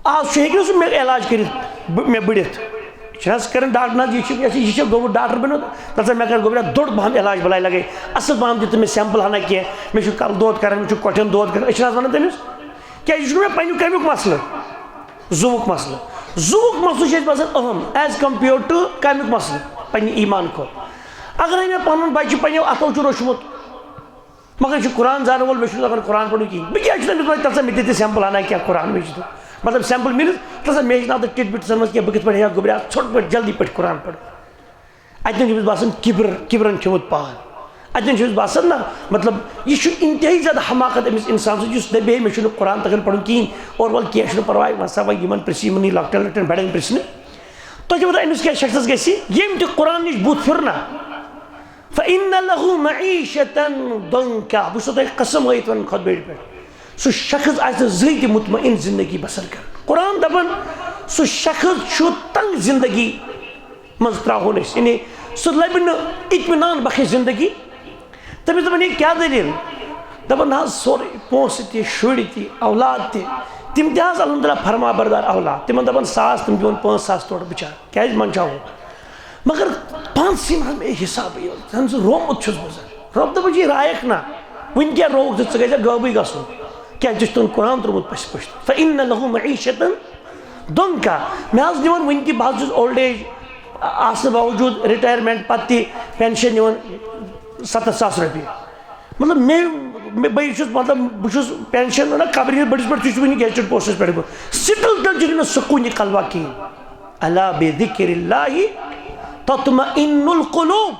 آز چھُ، ہیٚکہِ نہٕ سُہ مےٚ علاج کٔرِتھ، بہٕ، مےٚ بٔڑِتھ۔ یہِ چھِنہٕ حظ کران ڈاکٹر، نہ حظ، یہِ چھُ، یہِ چھُ، یہِ چھُ گوٚمُت ڈاکٹر بنیومُت، دَپان، مےٚ کر گوٚبرا دوٚر پَہَم علاج، بَلاے لَگے اَصٕل پَہَم، دِ تہٕ مےٚ سیمپل ہنا کینٛہہ، مےٚ چھُ کَلہٕ دود کران، مےٚ چھُ کۄٹھٮ۪ن دود کران۔ أسۍ چھِنہٕ حظ وَنان تٔمِس، کیٛازِ یہِ چھُنہٕ مےٚ پنٛنیُک کَمیُک مسلہٕ، زُوُک مسلہٕ۔ زُوُک مسلہٕ چھُ اَسہِ باسان اہم as compare to کَمیُک مسلہٕ، پنٛنہِ ایٖمان کھۄتہٕ۔ اگرے مےٚ پَنُن بَچہِ پنٛنیو اَتھو چھُ روٚچھمُت، مگر یہِ چھُ قرآن زانن وول، مےٚ چھُنہٕ تَگان قرآن پَرُن کِہیٖنۍ۔ بہٕ کیٛازِ چھُس تٔمِس وَنان، تَلہٕ سا مےٚ دِ تہِ سیمپل ہنا کینٛہہ قرآن مجیٖدُک؟ مطلب، سیمپل میٖنٕز، تَلہٕ سا مےٚ ہیٚچھناو تہٕ ٹِٹ بِٹ سَمٕجھ کینٛہہ، بہٕ کِتھ پٲٹھۍ ہیٚکہٕ گوٚبریا ژھوٚٹ پٲٹھۍ جلدی پٲٹھۍ قرآن پَرُن۔ اَتٮ۪ن چھُ أمِس باسان کِبر، کِبرَن کھیوٚمُت پان۔ اَتٮ۪ن چھُ أمِس باسان نہ، مطلب، یہِ چھُ اِنتہٲیی زیادٕ حماقت أمِس اِنسان سۭتۍ، یُس دَپہِ ہے مےٚ چھُنہٕ قرآن تَگان پَرُن کِہیٖنۍ، اور وَلہٕ کینٛہہ چھُنہٕ پَرواے، وَن سا وۄنۍ یِمَن پِرٛژھ، یِمَنٕے لۄکٹٮ۪ن لۄکٹٮ۪ن بَڑٮ۪ن پِرٛژھنہٕ۔ تۄہہِ چھُو پَتہ أمِس کیٛاہ شخصَس گژھِ، ییٚمۍ تہِ قرآن نِش بُتھ پھیُر نہ، فإن له معيشة ضنكا۔ بہٕ چھُسو تۄہہِ قسم ہٲیِتھ وَنان خۄدبیٚرِ پٮ۪ٹھ، سُہ شخص آسہِ نہٕ زٕہٕے تہِ مطمئن زندگی بسر کران۔ قرآن دَپان، سُہ شخص چھُ تنگ زندگی منٛز ترٛاوہون أسۍ، یعنی سُہ لَبہِ نہٕ اطمینان بخش زندگی۔ تٔمِس دَپان، یہِ کیٛاہ دٔلیٖل؟ دَپان، نہ حظ، سورُے، پونٛسہٕ تہِ، شُرۍ تہِ، اولاد تہِ، تِم تہِ حظ الحمدللہ فرما بردار اولاد۔ تِمن دَپان ساس، تِم دِوان پانٛژھ ساس تورٕ، بِچار، کیٛازِ منٛدچھاوو؟ مگر پانسٕے ما مےٚ حسابٕے یوت، زن سُہ رومُت چھُس بہٕ زن۔ رۄب دَپان چھُ، یہِ رایَکھ نا، وٕنہِ کیٛاہ رووُکھ ژٕ، ژٕ گژھکھ غٲبٕے گژھُن؟ کیٛازِ ژےٚ چھُ تُہُنٛد قرآن ترٛوومُت پَسہِ پُشت؟ فإن له معيشة ضنكا۔ مےٚ حظ نِوان وٕنہِ تہِ، بہٕ حظ چھُس اولڈ ایج آسنہٕ باوجوٗد رِٹایَرمٮ۪نٛٹ پَتہٕ تہِ پٮ۪نشَن نِوان سَتَتھ ساس رۄپیہِ۔ مطلب، مےٚ، مےٚ، بہٕ چھُس، مطلب، بہٕ چھُس پٮ۪نشَن رَٹان قبرِ ہِنٛدِس بٔڑِس پٮ۪ٹھ، تُہۍ چھِو وٕنہِ گیزٹِڈ پوسٹَس پٮ۪ٹھ۔ سِٹٕل تہِ چھُنہٕ مےٚ سکوٗنی قلبہ کِہیٖنۍ۔ ألا بذكر الله تطمئن القلوب۔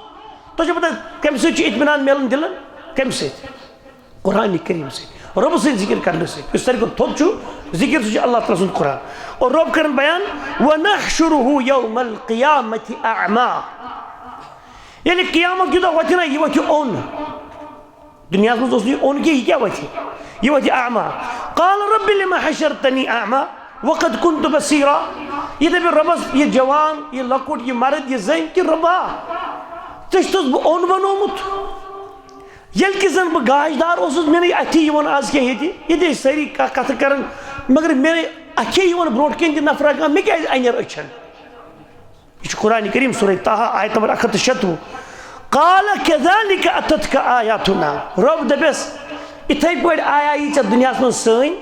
تۄہہِ چھو پَتہ، کَمہِ سۭتۍ چھُ اطمینان میلان دِلَن؟ کَمہِ سۭتۍ؟ قرآن کریم سۭتۍ، رۄبہٕ سۭتۍ ذِکِر کرنہٕ سۭتۍ۔ یُس ساروی کھۄتہٕ تھوٚد چھُ ذِکِر، سُہ چھُ اللہ تعالیٰ سُنٛد قرآن۔ اور رۄب کرن بیان، ونحشره يوم القيامة أعمى۔ ییٚلہِ قیامت کہِ دۄہ وۄتھِ نہ، یہِ وۄتھِ اوٚن۔ دُنیاہَس منٛز اوس نہٕ یہِ اوٚن کینٛہہ، یہِ کیٛاہ وۄتھِ؟ یہِ وۄتھِ أعمى۔ قال رب لم حشرتني أعمى وقد كنت بصيرا۔ یہِ دَپہِ رۄبَس، یہِ جوان، یہِ لۄکُٹ، یہِ مرد، یہِ زٔنۍ، کہِ رۄبا، ژےٚ چھُتھَس بہٕ اوٚن بنوومُت؟ ییٚلہِ کہِ زَن بہٕ گاش دار اوسُس، مےٚ نَے اَتھی یِوان آز کینٛہہ ییٚتہِ، ییٚتہِ ٲسۍ سٲری کَ-، کَتھٕ کَران، مگر مےٚ نَے اَتھے یِوان برونٛٹھ کَنہِ تہِ نفرا کانٛہہ، مےٚ کیٛازِ اَنٮ۪ر أچھَن؟ یہِ چھُ قرآن کریم، سورہ طٰہٰ، آیت نمبر اَکھ ہَتھ تہٕ شَتوُہ۔ قال كذلك أتتك آياتنا۔ رۄب دَپٮ۪س، یِتھَے پٲٹھۍ آیا یہِ ژےٚ دُنیاہَس منٛز سٲنۍ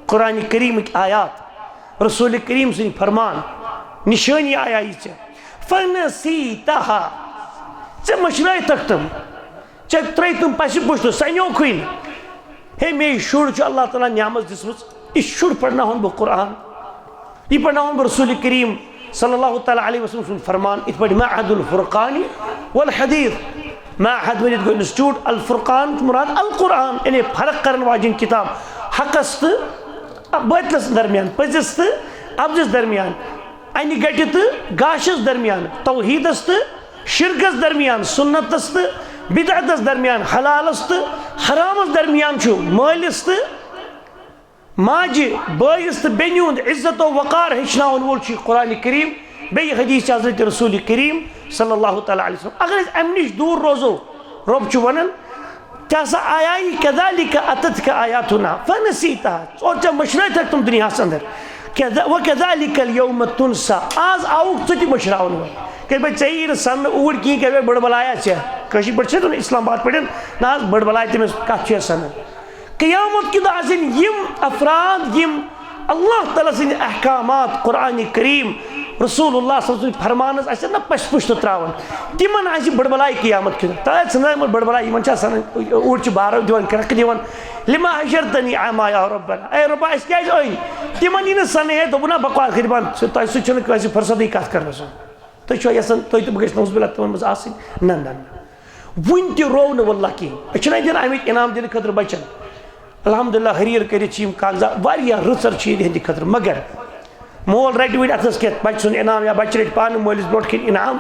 قرآن کریٖمٕکۍ آیات، رسول کریم سٕنٛدۍ فرمان، نِشٲنی آیا یہِ ژےٚ۔ فنسیتہا، ژےٚ مٔشرٲیتکھ تِم، ژےٚ ترٛٲے تِم پَسہِ پُشتہٕ، سَنیوکھٕے نہٕ۔ ہے، مے یہِ شُر چھُ اللہ تعالیٰ نعمت دِژمٕژ، یہِ شُر پرناوہون بہٕ قرآن، یہِ پرناوہون بہٕ رسول کریم صلی اللہ تعالیٰ علیہ وسلم سُنٛد فرمان، یِتھ پٲٹھۍ معہد الفرقان والحدیث۔ معہد ؤنِتھ گوٚو انسٹیٹیوٹ، الفرقان چھُ مراد القرآن، یعنی فرق کرن واجیٚنۍ کتاب حقس تہٕ باطلس درمیان، پٔزِس تہٕ اپزس درمیان، انہِ گٹہِ تہٕ گاشس درمیان، توحیدس تہٕ شرکس درمیان، سنتس تہٕ بدعتس درمیان، حلالس تہٕ حرامس درمیان چھُ مٲلِس تہٕ ماجہِ، بٲیِس تہٕ بیٚنہِ ہُنٛد عزت و وقار ہیٚچھناوَن وول چھُ یہِ قرآن کریم، بیٚیہِ حدیث حضرت رسول کریم صلی اللہ تعالیٰ علیہ وسلم۔ اگر أسۍ اَمہِ نِش دوٗر روزو، رۄب چھُ وَنان، ژےٚ ہسا آیا یہِ کذالک اتتک آیاتنا فنسیتہا، اور ژےٚ مٔشرٲوتھَکھ تِم دُنیاہَس اندر۔ کذا-، وکذالک الیوم تنسیٰ، آز آوُکھ ژٕ تہِ مٔشراونہٕ وۄنۍ۔ کیٛازِ بھائی، ژےٚ یی نہٕ سَننہٕ اوٗرۍ کِہیٖنۍ، کیٛازِ بھائی، بٔڑ بلایا چھےٚ۔ کٲشِر پٲٹھۍ چھِ دَپان اسلام آباد پٲٹھۍ، نہ حظ، بٔڑ بلاے تٔمِس کَتھ چھُ یَتھ سَنان۔ قیامت کہِ دۄہ آسن یِم افراد، یِم اللہ تعالیٰ سٕنٛدۍ احکامات، قرآن کریم، رسول اللہ صلی اللہ علیہ وسلم سٕنٛدۍ فرمان حظ آسن نہ پَسہِ پُشتہٕ ترٛاوان، تِمن آسہِ بٔڑ بلاے قیامت کہِ دۄہ۔ تۄہہِ حظ ژھٕنان یِمن بٔڑ بلاے، یِمن چھِ آسان اوٗرۍ چھِ بارو دِوان، کرٛٮ۪کھ دِوان، لما حشرتنی اعمیٰ یا ربنا، اے رۄبا، أسۍ کیٛازِ أنۍ؟ تِمن یی نہٕ سَنٕے، ہے، دوٚپُن، نہ، بکواس کٔرِو بنٛد، تۄہہِ سۭتۍ چھُنہٕ کٲنٛسہِ فرصتٕے کتھ کرنس۔ تُہۍ چھِوا یژھان، تُہۍ تہٕ بہٕ گٔژھۍ نعوذ باللہ تِمن منٛز آسٕنۍ؟ نہ، نہ، نہ۔ وُنہِ تہِ روو نہٕ واللہ کِہیٖنۍ۔ أسۍ چھِنہٕ اَتہِ دِوان اَمِکۍ انعام دِنہٕ خٲطرٕ بچن۔ الحمدللہ، حریر کٔرِتھ چھِ یِم کاغذات واریاہ رٕژر چھِ یِہِنٛدِ خٲطرٕ، مگر مول رَٹہِ وٕنہِ اَتھس کٮ۪تھ بچہٕ سُنٛد انعام یا بچہٕ رَٹہِ پانہٕ مٲلِس برونٛٹھ کِنۍ انعام۔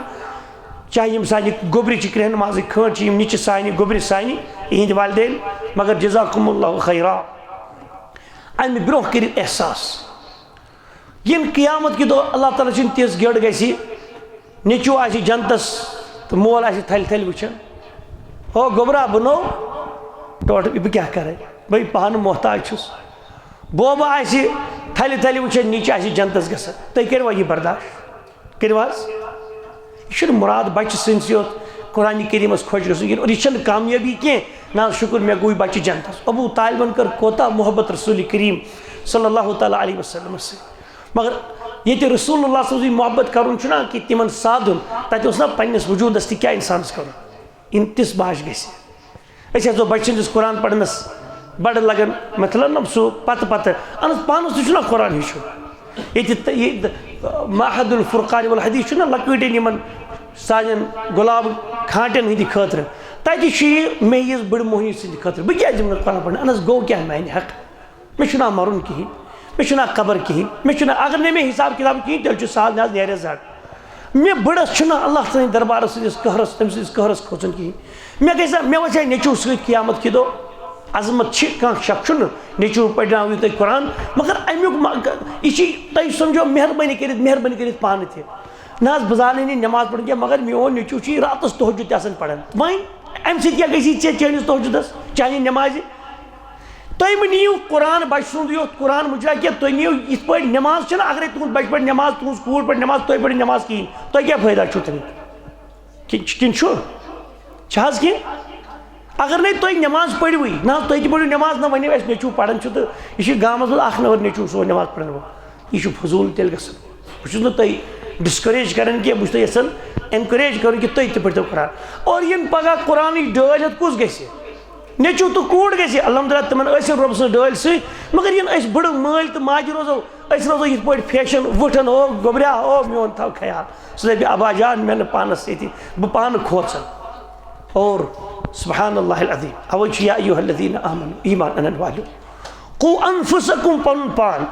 چاہے یِم سانہِ گوٚبرِ چھِ کرٛہنہِ مازٕکۍ کھٲنٛٹ چھِ، یِم نیٚچہِ سانہِ، گوٚبرِ سانہِ، یِہِنٛدۍ والدین، مگر جزاکم اللہ خیرا۔ اَمہِ برونٛہہ کٔرِو احساس۔ یِن قیامت کہِ دۄہ اللہ تعالیٰ سٕنٛدِ تِژھ گٔر گژھِ، نیٚچوٗ آسہِ جنتس تہٕ مول آسہِ تھلہِ تھلہِ وٕچھان۔ ہو گوٚبرا، بہٕ نو ٹوٹھ، بہٕ کیٛاہ کرٕ؟ بہٕ پانہٕ محتاج چھُس۔ بوبہٕ آسہِ تھلہِ تھلہِ وٕچھان، نیٚچہِ آسہِ جنتس گژھان۔ تُہۍ کٔرِوا یہِ برداشت؟ کٔرِو حظ۔ یہِ چھُنہٕ مُراد بچہِ سٕنٛدسٕے یوت قرآن کریٖمس خۄش گژھُن کِہیٖنۍ، اور یہِ چھَنہٕ کامیٲبی کینٛہہ۔ نہ حظ، شُکُر، مےٚ گوٚو بچہِ جنتس۔ ابو طالبن کٔر کوتاہ محبت رسول کریم صلی اللہ تعالیٰ علیہ وسلمس سۭتۍ۔ مگر ییٚتہِ رسول اللہ صلی اللہ علیہ وسلم محبت کرُن چھُنہ، کہِ تِمن سادُن، تتہِ اوس نہ پننِس وجوٗدس تہِ کیٛاہ انسانس کرُن؟ یِم تِژھ باش گژھِ۔ أسۍ ہٮ۪ژو بچہِ سٕنٛدِس قرآن پرنس بڑٕ لگن، مطلب، نہ سُہ پتہٕ پتہٕ۔ اہن حظ، پانس تہِ چھُنہ قرآن ہیٚچھُن۔ ییٚتہِ تہٕ یہِ معہد الفرقان والحدیث چھُنہ لۄکٕٹٮ۪ن یِمن سانٮ۪ن غلام کھانٹٮ۪ن ہٕنٛدِ خٲطرٕ۔ تتہِ چھُ یہِ میٚیِس بٕڑٕ موہنی سٕنٛدِ خٲطرٕ۔ بہٕ کیٛازِ دِمہٕ نہٕ قرآن پرنہٕ؟ اہن حظ، گوٚو کیٛاہ میانہِ حق؟ مےٚ چھُنہ مرُن کِہیٖنۍ، مےٚ چھُنہ قبر کِہیٖنۍ، مےٚ چھُنہ، اگر نہٕ مےٚ حساب کتاب کِہیٖنۍ، تیٚلہِ چھُ سہل، مےٚ حظ نیرِ زڑ۔ مےٚ بٕڑس چھُنہ اللہ تعالیٰ سٕنٛدِ دربارس سۭتۍ قہرس، تٔمۍ سٕنٛدِس قہرس کھوژُن کِہیٖنۍ۔ مےٚ گژھِ، مےٚ وَسہِ ہا نیٚچوٗ سۭتۍ قیامت کہِ دۄہ عظمت۔ چھِ کانٛہہ شک چھُنہٕ، نیٚچوٗ پرناوِو تُہۍ قرآن، مگر اَمیُک ما-، یہِ چھِ، تۄہہِ سمجھو، مہربٲنی کٔرِتھ، مہربٲنی کٔرِتھ پانہٕ تہِ۔ نہ حظ، بہٕ زانَے نہٕ نٮ۪ماز پرُن کینٛہہ، مگر میون نیٚچوٗ چھُ یہِ راتس تہجد تہِ آسان پران۔ وۄنۍ اَمہِ سۭتۍ کیٛاہ گژھی ژےٚ چٲنِس تہجدس، چانہِ نٮ۪مازِ؟ تُہۍ مہٕ نِیِو قرآن بچہٕ سُنٛد یوت قرآن مُجرا کینٛہہ، تُہۍ نِیِو یِتھ پٲٹھۍ نٮ۪ماز چھَنہٕ، اگرے تُہُنٛد بچہٕ پرِ نٮ۪ماز، تُہٕنٛز کوٗر پرِ نٮ۪ماز، تُہۍ پٔرِو نٮ۪ماز کِہیٖنۍ، تۄہہِ کیٛاہ فٲیدٕ چھُو تَمیُک؟ کِنہٕ چھُ، کِنہٕ چھُ؟ چھِ حظ کینٛہہ؟ اگر نَے تُہۍ نٮ۪ماز پٔرِوٕے، نہ حظ تُہۍ تہِ پٔرِو نٮ۪ماز، نہ ؤنِو اَسہِ نیٚچوٗ پَران چھُ تہٕ یہِ چھُ گامَس منٛز اَکھ نفر نیٚچوٗ سون نٮ۪ماز پَران وول۔ یہِ چھُ فضوٗل تیٚلہِ گژھان۔ بہٕ چھُس نہٕ تۄہہِ discourage کَران کینٛہہ، بہٕ چھُس تۄہہِ یَژھان encourage کَرُن کہِ تُہۍ تہِ پٔرۍتو قرآن۔ اور یِن پَگاہ قرآنٕچ ڈٲلۍ ہٮ۪تھ کُس گژھِ؟ نیٚچوٗ تہٕ کوٗر گژھِ، الحمدللہ، تِمَن ٲسِن رۄب سٕنٛز ڈٲلۍ سۭتۍ، مگر یِن أسۍ بٕڑٕ مٲلۍ تہٕ ماجہِ روزو، أسۍ روزو یِتھ پٲٹھۍ فیشن وٕٹھن، ہو گوٚبریا، ہو میون تھاو خیال۔ سُہ دَپہِ، ابا جان، مےٚ نہٕ پانَس سۭتی، بہٕ پانہٕ کھوژان۔ اور سبحان اللہ العظیم، اَوَے چھُ یا ایھا الذین آمنو، ایمان اَنَن والیو، قو انفسکم، پَنُن پان،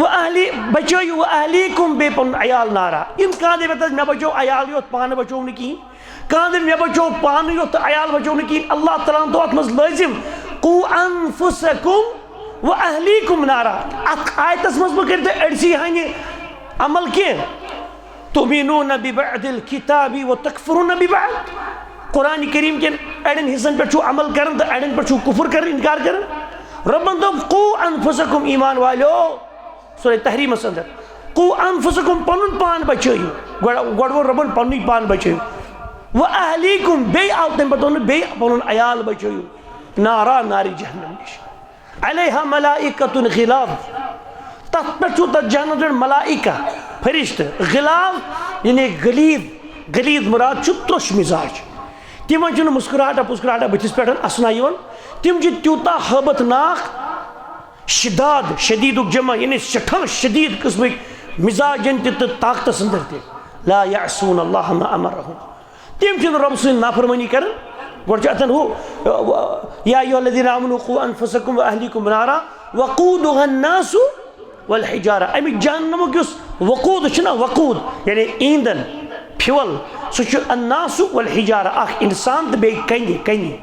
و اہلی، بچٲیِو، و اہلیکم، بیٚیہِ پَنُن عیال نارا۔ یِم کانٛہہ دَپہِ، مےٚ بچوو عیالٕے یوت، پانہٕ بچوو نہٕ کِہیٖنۍ۔ کانٛہہ دَپہِ، مےٚ بچوو پانہٕ یوت تہٕ عیال بچوو نہٕ کِہیٖنۍ۔ اللہ تعالیٰ ہَن تھوٚو اَتھ منٛز لٲزِم، قو انفسکم و اہلیکم نارا۔ اَتھ آیتَس منٛز مہ کٔرِو تُہۍ أڑسٕے ہَنہِ عمل کینٛہہ۔ تؤمنون ببعض الکتاب و تکفرون ببعض۔ قرآن کریم کٮ۪ن اَڑٮ۪ن حصن پٮ۪ٹھ چھُو عمل کران تہٕ اَڑٮ۪ن پٮ۪ٹھ چھُو کفر کران، انکار کران۔ رۄبَن دوٚپ، قو انفسکم، ایمان والیو، سورہ تحریمس اندر، قو انفسکم، پنُن پان بچٲیِو۔ گۄڈٕ، گۄڈٕ ووٚن رۄبن پنُنُے پان بچٲیِو۔ و اہلیکم، بیٚیہِ آو تمہِ پتہٕ ووٚنُن بیٚیہِ پنُن عیال بچٲیِو۔ نارا، نارِ جہنم نِش۔ علیہا ملائکۃ غلاظ، تَتھ پٮ۪ٹھ چھُ، تَتھ جہنم پٮ۪ٹھ ملائکہ، فرشتہٕ، غلاظ یعنی غلیظ، غلیظ مراد چھُ ترٛوش مزاج۔ تِمن چھُنہٕ مسکراہٹا پسکراہٹا بٕتھِس پٮ۪ٹھ اَسنان یِوان۔ تِم چھِ تیوٗتاہ ہٲبتھ ناک، شداد، شدیدُک جمع یعنی سٮ۪ٹھاہ شدید قٕسمٕکۍ مزاجن تہِ تہٕ طاقتس اندر تہِ۔ لا یعصون اللہ ما امرہم، تِم چھِنہٕ رۄب سٕنٛز نافرمٲنی کران۔ گۄڈٕ چھُ اتٮ۪ن ہُہ، یا ایھا الذین آمنوا قوا انفسکم و اہلیکم نارا وقودها الناس والحجارہ۔ اَمہِ جہنمُک یُس وقود چھُنہ، وقود یعنی ایندھن، فیول، سُہ چھُ الناس والحجارہ، اکھ انسان تہٕ بیٚیہِ کنہِ، کنہِ۔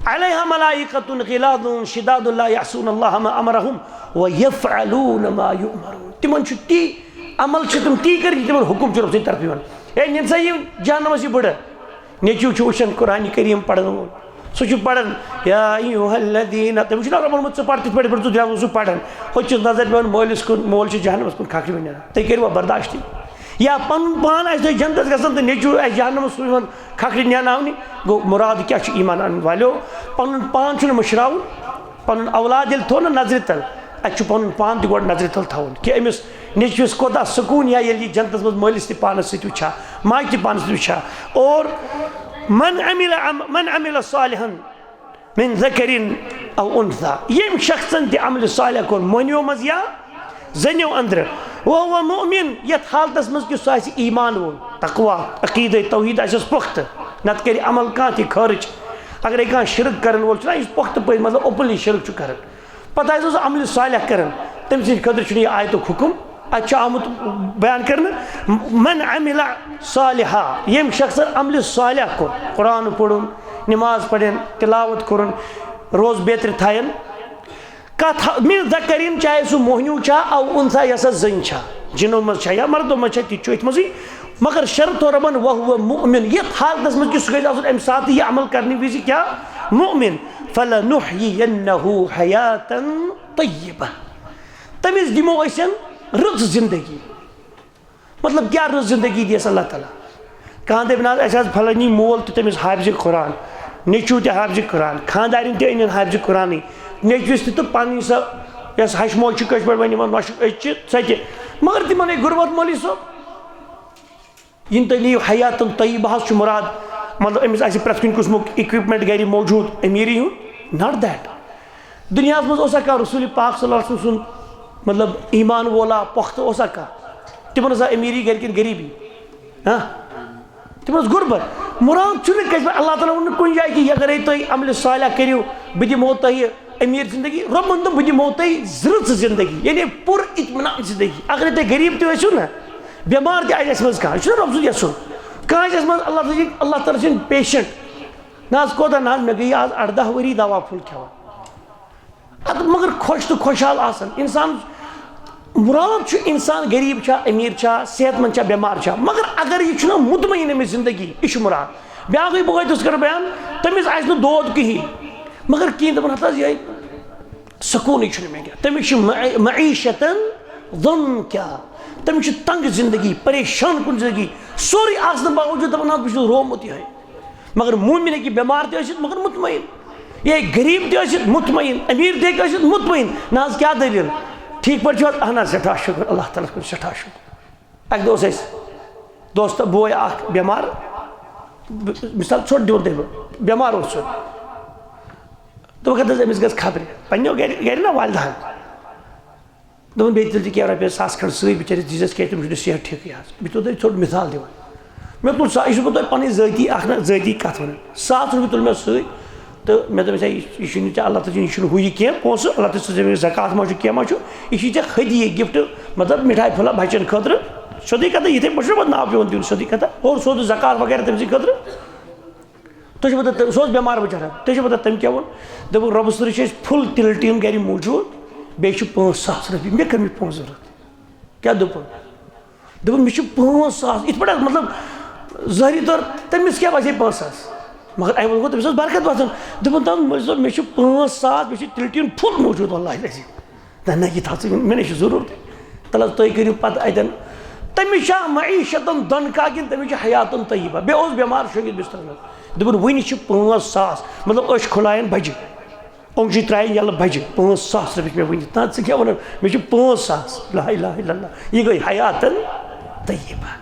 علیہا ملائکۃ غلاظ شداد لا یعصون اللہ ما امرہم ویفعلون ما یؤمرون۔ تِمن چھُ تی عمل، چھِ تِم تی کٔرِتھ، یہِ تِمن حکم چھُ رۄب سٕنٛدِ طرفہٕ یِوان۔ ہے، نِن سا یہِ جہنمس یہِ بٕڑٕ۔ نیٚچوٗ چھُ وٕچھان قرآنِ کریم پرن وول، سُہ چھُ پران، یا ایھا الذین، تٔمِس چھُنہ رۄبن ووٚنمُت، ژٕ پر تِتھ پٲٹھۍ، یِتھ پٲٹھۍ ژٕ درٛاوُکھ سُہ پران۔ ہُتہِ چھُس نظر پٮ۪وان مٲلِس کُن، مول چھُ جہنمس کُن کھکھرِ وٕنہِ۔ تُہۍ کٔرِوا برداشتٕے؟ یا پنُن پان آسہِ تۄہہِ جنتس گژھان تہٕ نیٚچوٗ آسہِ جہنمس سُہ یِوان کھکھرِ نیناونہِ۔ گوٚو، مراد کیٛاہ چھُ ایمان انن والیو؟ پنُن پان چھُنہٕ مٔشراوُن، پنُن اولاد ییٚلہِ تھوٚو نہ نظرِ تل، اَتہِ چھُ پنُن پان تہِ گۄڈٕ نظرِ تل تھاوُن کہِ أمِس نیٚچوِس کوتاہ سکوٗن یا ییٚلہِ یہِ جنتس منٛز مٲلِس تہِ پانس سۭتۍ وٕچھِ ہا، ماجہِ تہِ پانس سۭتۍ وٕچھِ ہا۔ اور من عمل عم-، من عمل صالحا من ذکر او انثی، ییٚمۍ شخصن تہِ عملِ صالح کوٚر مۄہنیو منٛز یا زنیو اندرٕ، وہو مؤمن، یتھ حالتس منٛز کہِ سُہ آسہِ ایمان وول، تقوی، عقیدے توحید آسٮ۪س پختہٕ، نتہٕ کرِ عمل کانٛہہ تہِ خٲرج۔ اگرے کانٛہہ شرک کرن وول چھُنہ، یُس پختہٕ پٲٹھۍ مطلب اوپنلی شرک چھُ کران، پتہٕ آسہِ سُہ عملِ صالح کران، تٔمۍ سٕنٛدِ خٲطرٕ چھُنہٕ یہِ آیتُک حکم۔ اتہِ چھُ آمُت بیان کرنہٕ، من عمل صالحا، ییٚمۍ شخصن عملِ صالح کوٚر، قرآن پوٚرُن، نماز پرن، تلاوت کوٚرُن، روز بیترِ تھاین، کتھ من ذکرین، چاہے سُہ موہنیو چھا، او انثی، یا سۄ زٔنۍ چھا، جنو منٛز چھا یا مردو منٛز چھا، تہِ چھُ أتھۍ منٛزٕے۔ مگر شرط تھوٚو رۄبن، وہو مؤمن، یتھ حالتس منٛز کہِ سُہ گژھِ آسُن امہِ ساتہٕ یہِ عمل کرنہٕ وِزِ کیٛاہ؟ مؤمن۔ فلنحیینہ حیاتا طیبہ، تٔمِس دِمو أسۍ رٕژ زندگی۔ مطلب کیٛاہ رٕژ زندگی دِیَس اللہ تعالیٰ؟ کانٛہہ دَپہِ، نہ حظ، اَسہِ حظ پھلٲنی مول تہٕ تٔمِس حافظِ قرآن، نیٚچوٗ تہِ حافظِ قرآن، خانٛدارِنۍ تہِ أنِن حافظِ قرآنٕے، نیٚچوِس تہِ تہٕ پَنٕنۍ سۄ یۄس ہَشہِ موج چھِ کٲشِر پٲٹھۍ وَنان یِمَن نۄشہِ أچھ چھِ، سۄ تہِ۔ مگر تِمَن ہے غُربت مولوی صٲب۔ یِن تُہۍ نِیِو حیاتن طیبہس چھُ مُراد، مطلب، أمِس آسہِ پرٛٮ۪تھ کُنہِ قٕسمُک equipment گرِ موجوٗد، أمیٖری ہُنٛد، not that۔ دُنیاہَس منٛز اوسا کانٛہہ رسول پاک صلی اللہ علیہ وسلم سُنٛد، مطلب، ایمان وولا پۄختہٕ اوسا کانٛہہ؟ تِمن ٲسا أمیٖری گرِ کِنہٕ غریٖبی؟ ہاں؟ تِمن ٲس غُربت۔ مُراد چھُنہٕ کٲنٛسہِ پٮ۪ٹھ، اللہ تعالیٰ ووٚن نہٕ کُنہِ جایہِ کہِ اگرے تُہۍ عملِ صالح کٔرِو، بہٕ دِمو تۄہہِ أمیٖر زندگی، رۄبن دوٚپ، بہٕ دِمو تۄہہِ رٕژ زندگی، یعنی پُر اطمینان زندگی۔ اگرے تُہۍ غریٖب تہِ ٲسِو نہ، بٮ۪مار تہِ آسہِ اَسہِ منٛز کانٛہہ، یہِ چھُنہ رۄب سُنٛد یَژھُن۔ کانٛہہ آسہِ اَسہِ منٛز اللہ تعالیٰ سٕنٛدِ، اللہ تعالیٰ سٕنٛدِ patient۔ نہ حظ، کوتاہ نہ حظ، مےٚ گٔیے آز اَرداہ ؤری دوا پھوٚل کھٮ۪وان۔ اَدٕ مگر خۄش تہٕ خۄشحال آسان۔ اِنسان، مُراد چھُ اِنسان غریٖب چھا، أمیٖر چھا، صحت مند چھا، بٮ۪مار چھا، مگر اگر یہِ چھُنہ مطمئن أمِس زندگی، یہِ چھُ مُراد۔ بیٛاکھ گٔے، بہٕ وٲتِس کَرٕ بیان، تٔمِس آسہِ نہٕ دود کِہیٖنۍ، مگر کینٛہہ دَپان، ہَتہٕ حظ، یِہوٚے سکوٗنٕے چھُنہٕ مےٚ کینٛہہ۔ تٔمِس چھِ مع-، معیشتاً ضنکا، تٔمِس چھِ تنٛگ زندگی، پریشان کُن زندگی، سورُے آسنہٕ باوجوٗد دَپان، ہَتہٕ بہٕ چھُس روومُت یِہوٚے۔ مگر مومن ہیٚکہِ بٮ۪مار تہِ ٲسِتھ، مگر مطمئن۔ یہِ ہیٚکہِ غریٖب تہِ ٲسِتھ، مطمئن۔ أمیٖر تہِ ہیٚکہِ ٲسِتھ، مطمئن۔ نہ حظ، کیٛاہ دٔلیٖل؟ ٹھیٖک پٲٹھۍ چھِو حظ؟ اہن حظ، سٮ۪ٹھاہ شُکر، اللہ تعالیٰ ہَس کُن سٮ۪ٹھاہ شُکر۔ اَکہِ دۄہ اوس اَسہِ دوستہٕ بوے اَکھ بٮ۪مار، ب-، مثال ژھوٚٹ دِوان تٔمۍ، بٮ۪مار اوس سُہ۔ دوٚپُکھ، ہَتہٕ حظ، أمِس گٔژھ خبرِ۔ پنٛنیو گَرِ، گَرِ نا والدہَن۔ دوٚپُن، بیٚیہِ تُلۍ زِ کینٛہہ رۄپیہِ ساس کھنٛڈ سۭتۍ، بِچٲرِس دیٖزٮ۪س کینٛہہ، تٔمِس چھُنہٕ صحت ٹھیٖکٕے آز۔ بہٕ چھُسو تۄہہِ ژھوٚٹ مِثال دِوان۔ مےٚ تُل سا-، یہِ چھُس بہٕ تۄہہِ پَنٕنۍ ذٲتی اَکھ نہ ذٲتی کَتھ وَنان۔ ساس رۄپیہِ تُل مےٚ سۭتۍ تہٕ مےٚ دوٚپ، أمِس، ہے، یہِ، یہِ چھُنہٕ ژےٚ اللہ تعالیٰ سٕنٛز، یہِ چھُنہٕ ہُہ یہِ کینٛہہ پونٛسہٕ، اللہ تعالیٰ سٕنٛز أمِس زکوٰۃ ما چھُ، کینٛہہ ما چھُ، یہِ چھُے ژےٚ ہدیہِ، gift، مطلب، مِٹھایہِ پھوٚلہ بَچَن خٲطرٕ۔ سیوٚدُے کَتھا، یِتھَے پٲٹھۍ چھُنہ پَتہٕ ناو پٮ۪وان دیُن، سیوٚدُے کَتھا۔ اور سیوٚد زکوٰۃ وغیرہ تٔمۍ سٕنٛدِ خٲطرٕ۔ تُہۍ چھِو پَتہٕ، سُہ اوس بٮ۪مار بِچارٕ۔ تُہۍ چھِو پَتہٕ، تٔمۍ کیٛاہ ووٚن؟ دوٚپُن، رۄبَس سۭتۍ چھِ اَسہِ full تِلہٕ ٹیٖن گَرِ موٗجوٗد، بیٚیہِ چھِ پانٛژھ ساس رۄپیہِ۔ مےٚ کَمہِ پونٛسہٕ ضوٚرَتھ؟ کیٛاہ دوٚپُن؟ دوٚپُن، مےٚ چھِ پانٛژھ ساس۔ یِتھ پٲٹھۍ حظ، مطلب، ظٲہری طور تٔمِس کیٛاہ باسہِ ہے پانٛژھ ساس؟ مگر اَمہِ منٛز گوٚو تٔمِس ٲس برکت واتان۔ دوٚپُن، تَتھ منٛز دوٚپ، مےٚ چھُ پانٛژھ ساس، مےٚ چھِ تِلہٕ ٹیٖن full موٗجوٗد، واللہ العظیٖم۔ نہ، نہ، یہِ تھاو ژٕ، مےٚ نہ چھِ ضروٗرت۔ تَلہٕ حظ، تُہۍ کٔرِو پَتہٕ اَتٮ۪ن۔ تٔمِس چھا معیشتن دۄنکھا کِنہٕ تٔمِس چھِ حیاتن طیبہ؟ بیٚیہِ اوس بٮ۪مار شۄنٛگِتھ بِسترَس منٛز۔ دوٚپُن، وٕنہِ چھِ پانٛژھ ساس، مطلب، أچھ کھُلایَن بَجہِ، اوٚنٛگجہِ ترٛایَن یَلہٕ بَجہِ، پانٛژھ ساس رۄپیہِ چھِ مےٚ وٕنہِ۔ نہ، ژٕ کیٛاہ وَنان؟ مےٚ چھِ پانٛژھ ساس۔ لا اله الا اللہ، یہِ گٔے حیاتن طیبہ۔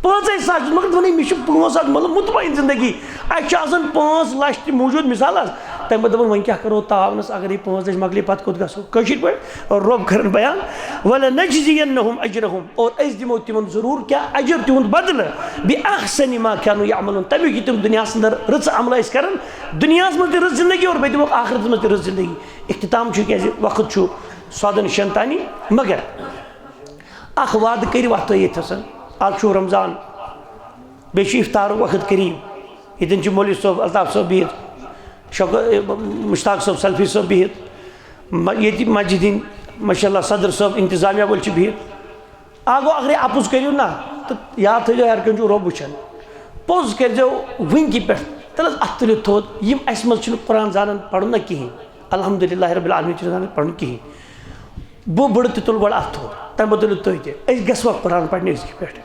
پانٛژَے ساس، مگر دوٚپُن، مےٚ چھِ پانٛژھ ساس، مطلب، مطمئن زندگی۔ اَسہِ چھِ آسان پانٛژھ لَچھ تہِ موٗجوٗد، مثال حظ۔ تَمہِ پَتہٕ دوٚپُن، وۄنۍ کیٛاہ کَرو تعاونَس، اگر یہِ پانٛژھ لَچھ مۄکلے، پَتہٕ کوٚت گژھو؟ کٲشِر پٲٹھۍ رۄب کَرَن بیان، "ولنجزینہم اجرہم"، اور أسۍ دِمو تِمَن ضروٗر کیٛاہ؟ اجر، تِہُنٛد بدلہٕ، "باحسن ما کانوا یعملون"، تَمیُک یہِ تِم دُنیاہَس اندر رٕژٕ عملہٕ ٲسۍ کَران، دُنیاہَس منٛز تہِ رٕژ زندگی اور بیٚیہِ دِموکھ آخرتَس منٛز تہِ رٕژ زندگی۔ اختتام چھُ، کیٛازِ وقت چھُ سودَن شٮ۪ن تانی، مگر اکھ وعدٕ کٔرِو اَتھ تُہۍ ییٚتھَس۔ آز چھُ رمضان، بیٚیہِ چھُ افطارُک وقت قریب۔ ییٚتٮ۪ن چھُ مولوی صٲب، الطاف صٲب بِہِتھ، شوق-، مشتاق صٲب، سلفی صٲب بِہِتھ، م-، ییٚتہِ مسجد ہِنٛدۍ، ماشاء اللہ، صدر صٲب، انتظامیہ وٲلۍ چھِ بِہِتھ۔ آ گوٚو، اگرے اَپُز کٔرِو نا، تہٕ یاد تھٲیزیو، ہر کانٛہہ چھُ رۄب وٕچھان۔ پوٚز کٔرۍزیو وٕنۍ کہِ پٮ۪ٹھ، تَلہٕ حظ اَتھٕ تُلِتھ تھوٚد، یِم اَسہِ منٛز چھِنہٕ قرآن زانان پَرُن نہ کِہیٖنۍ۔ الحمدللہ رب العالمین چھِنہٕ زانان پَرُن کِہیٖنۍ۔ بہٕ بٕڑٕ تہِ تُلہٕ گۄڈٕ اَتھ تھوٚد، تَمہِ پَتہٕ تُلِو تُہۍ تہِ۔ أسۍ گژھوا قرآن پَرنہِ أزکہِ پٮ۪ٹھ؟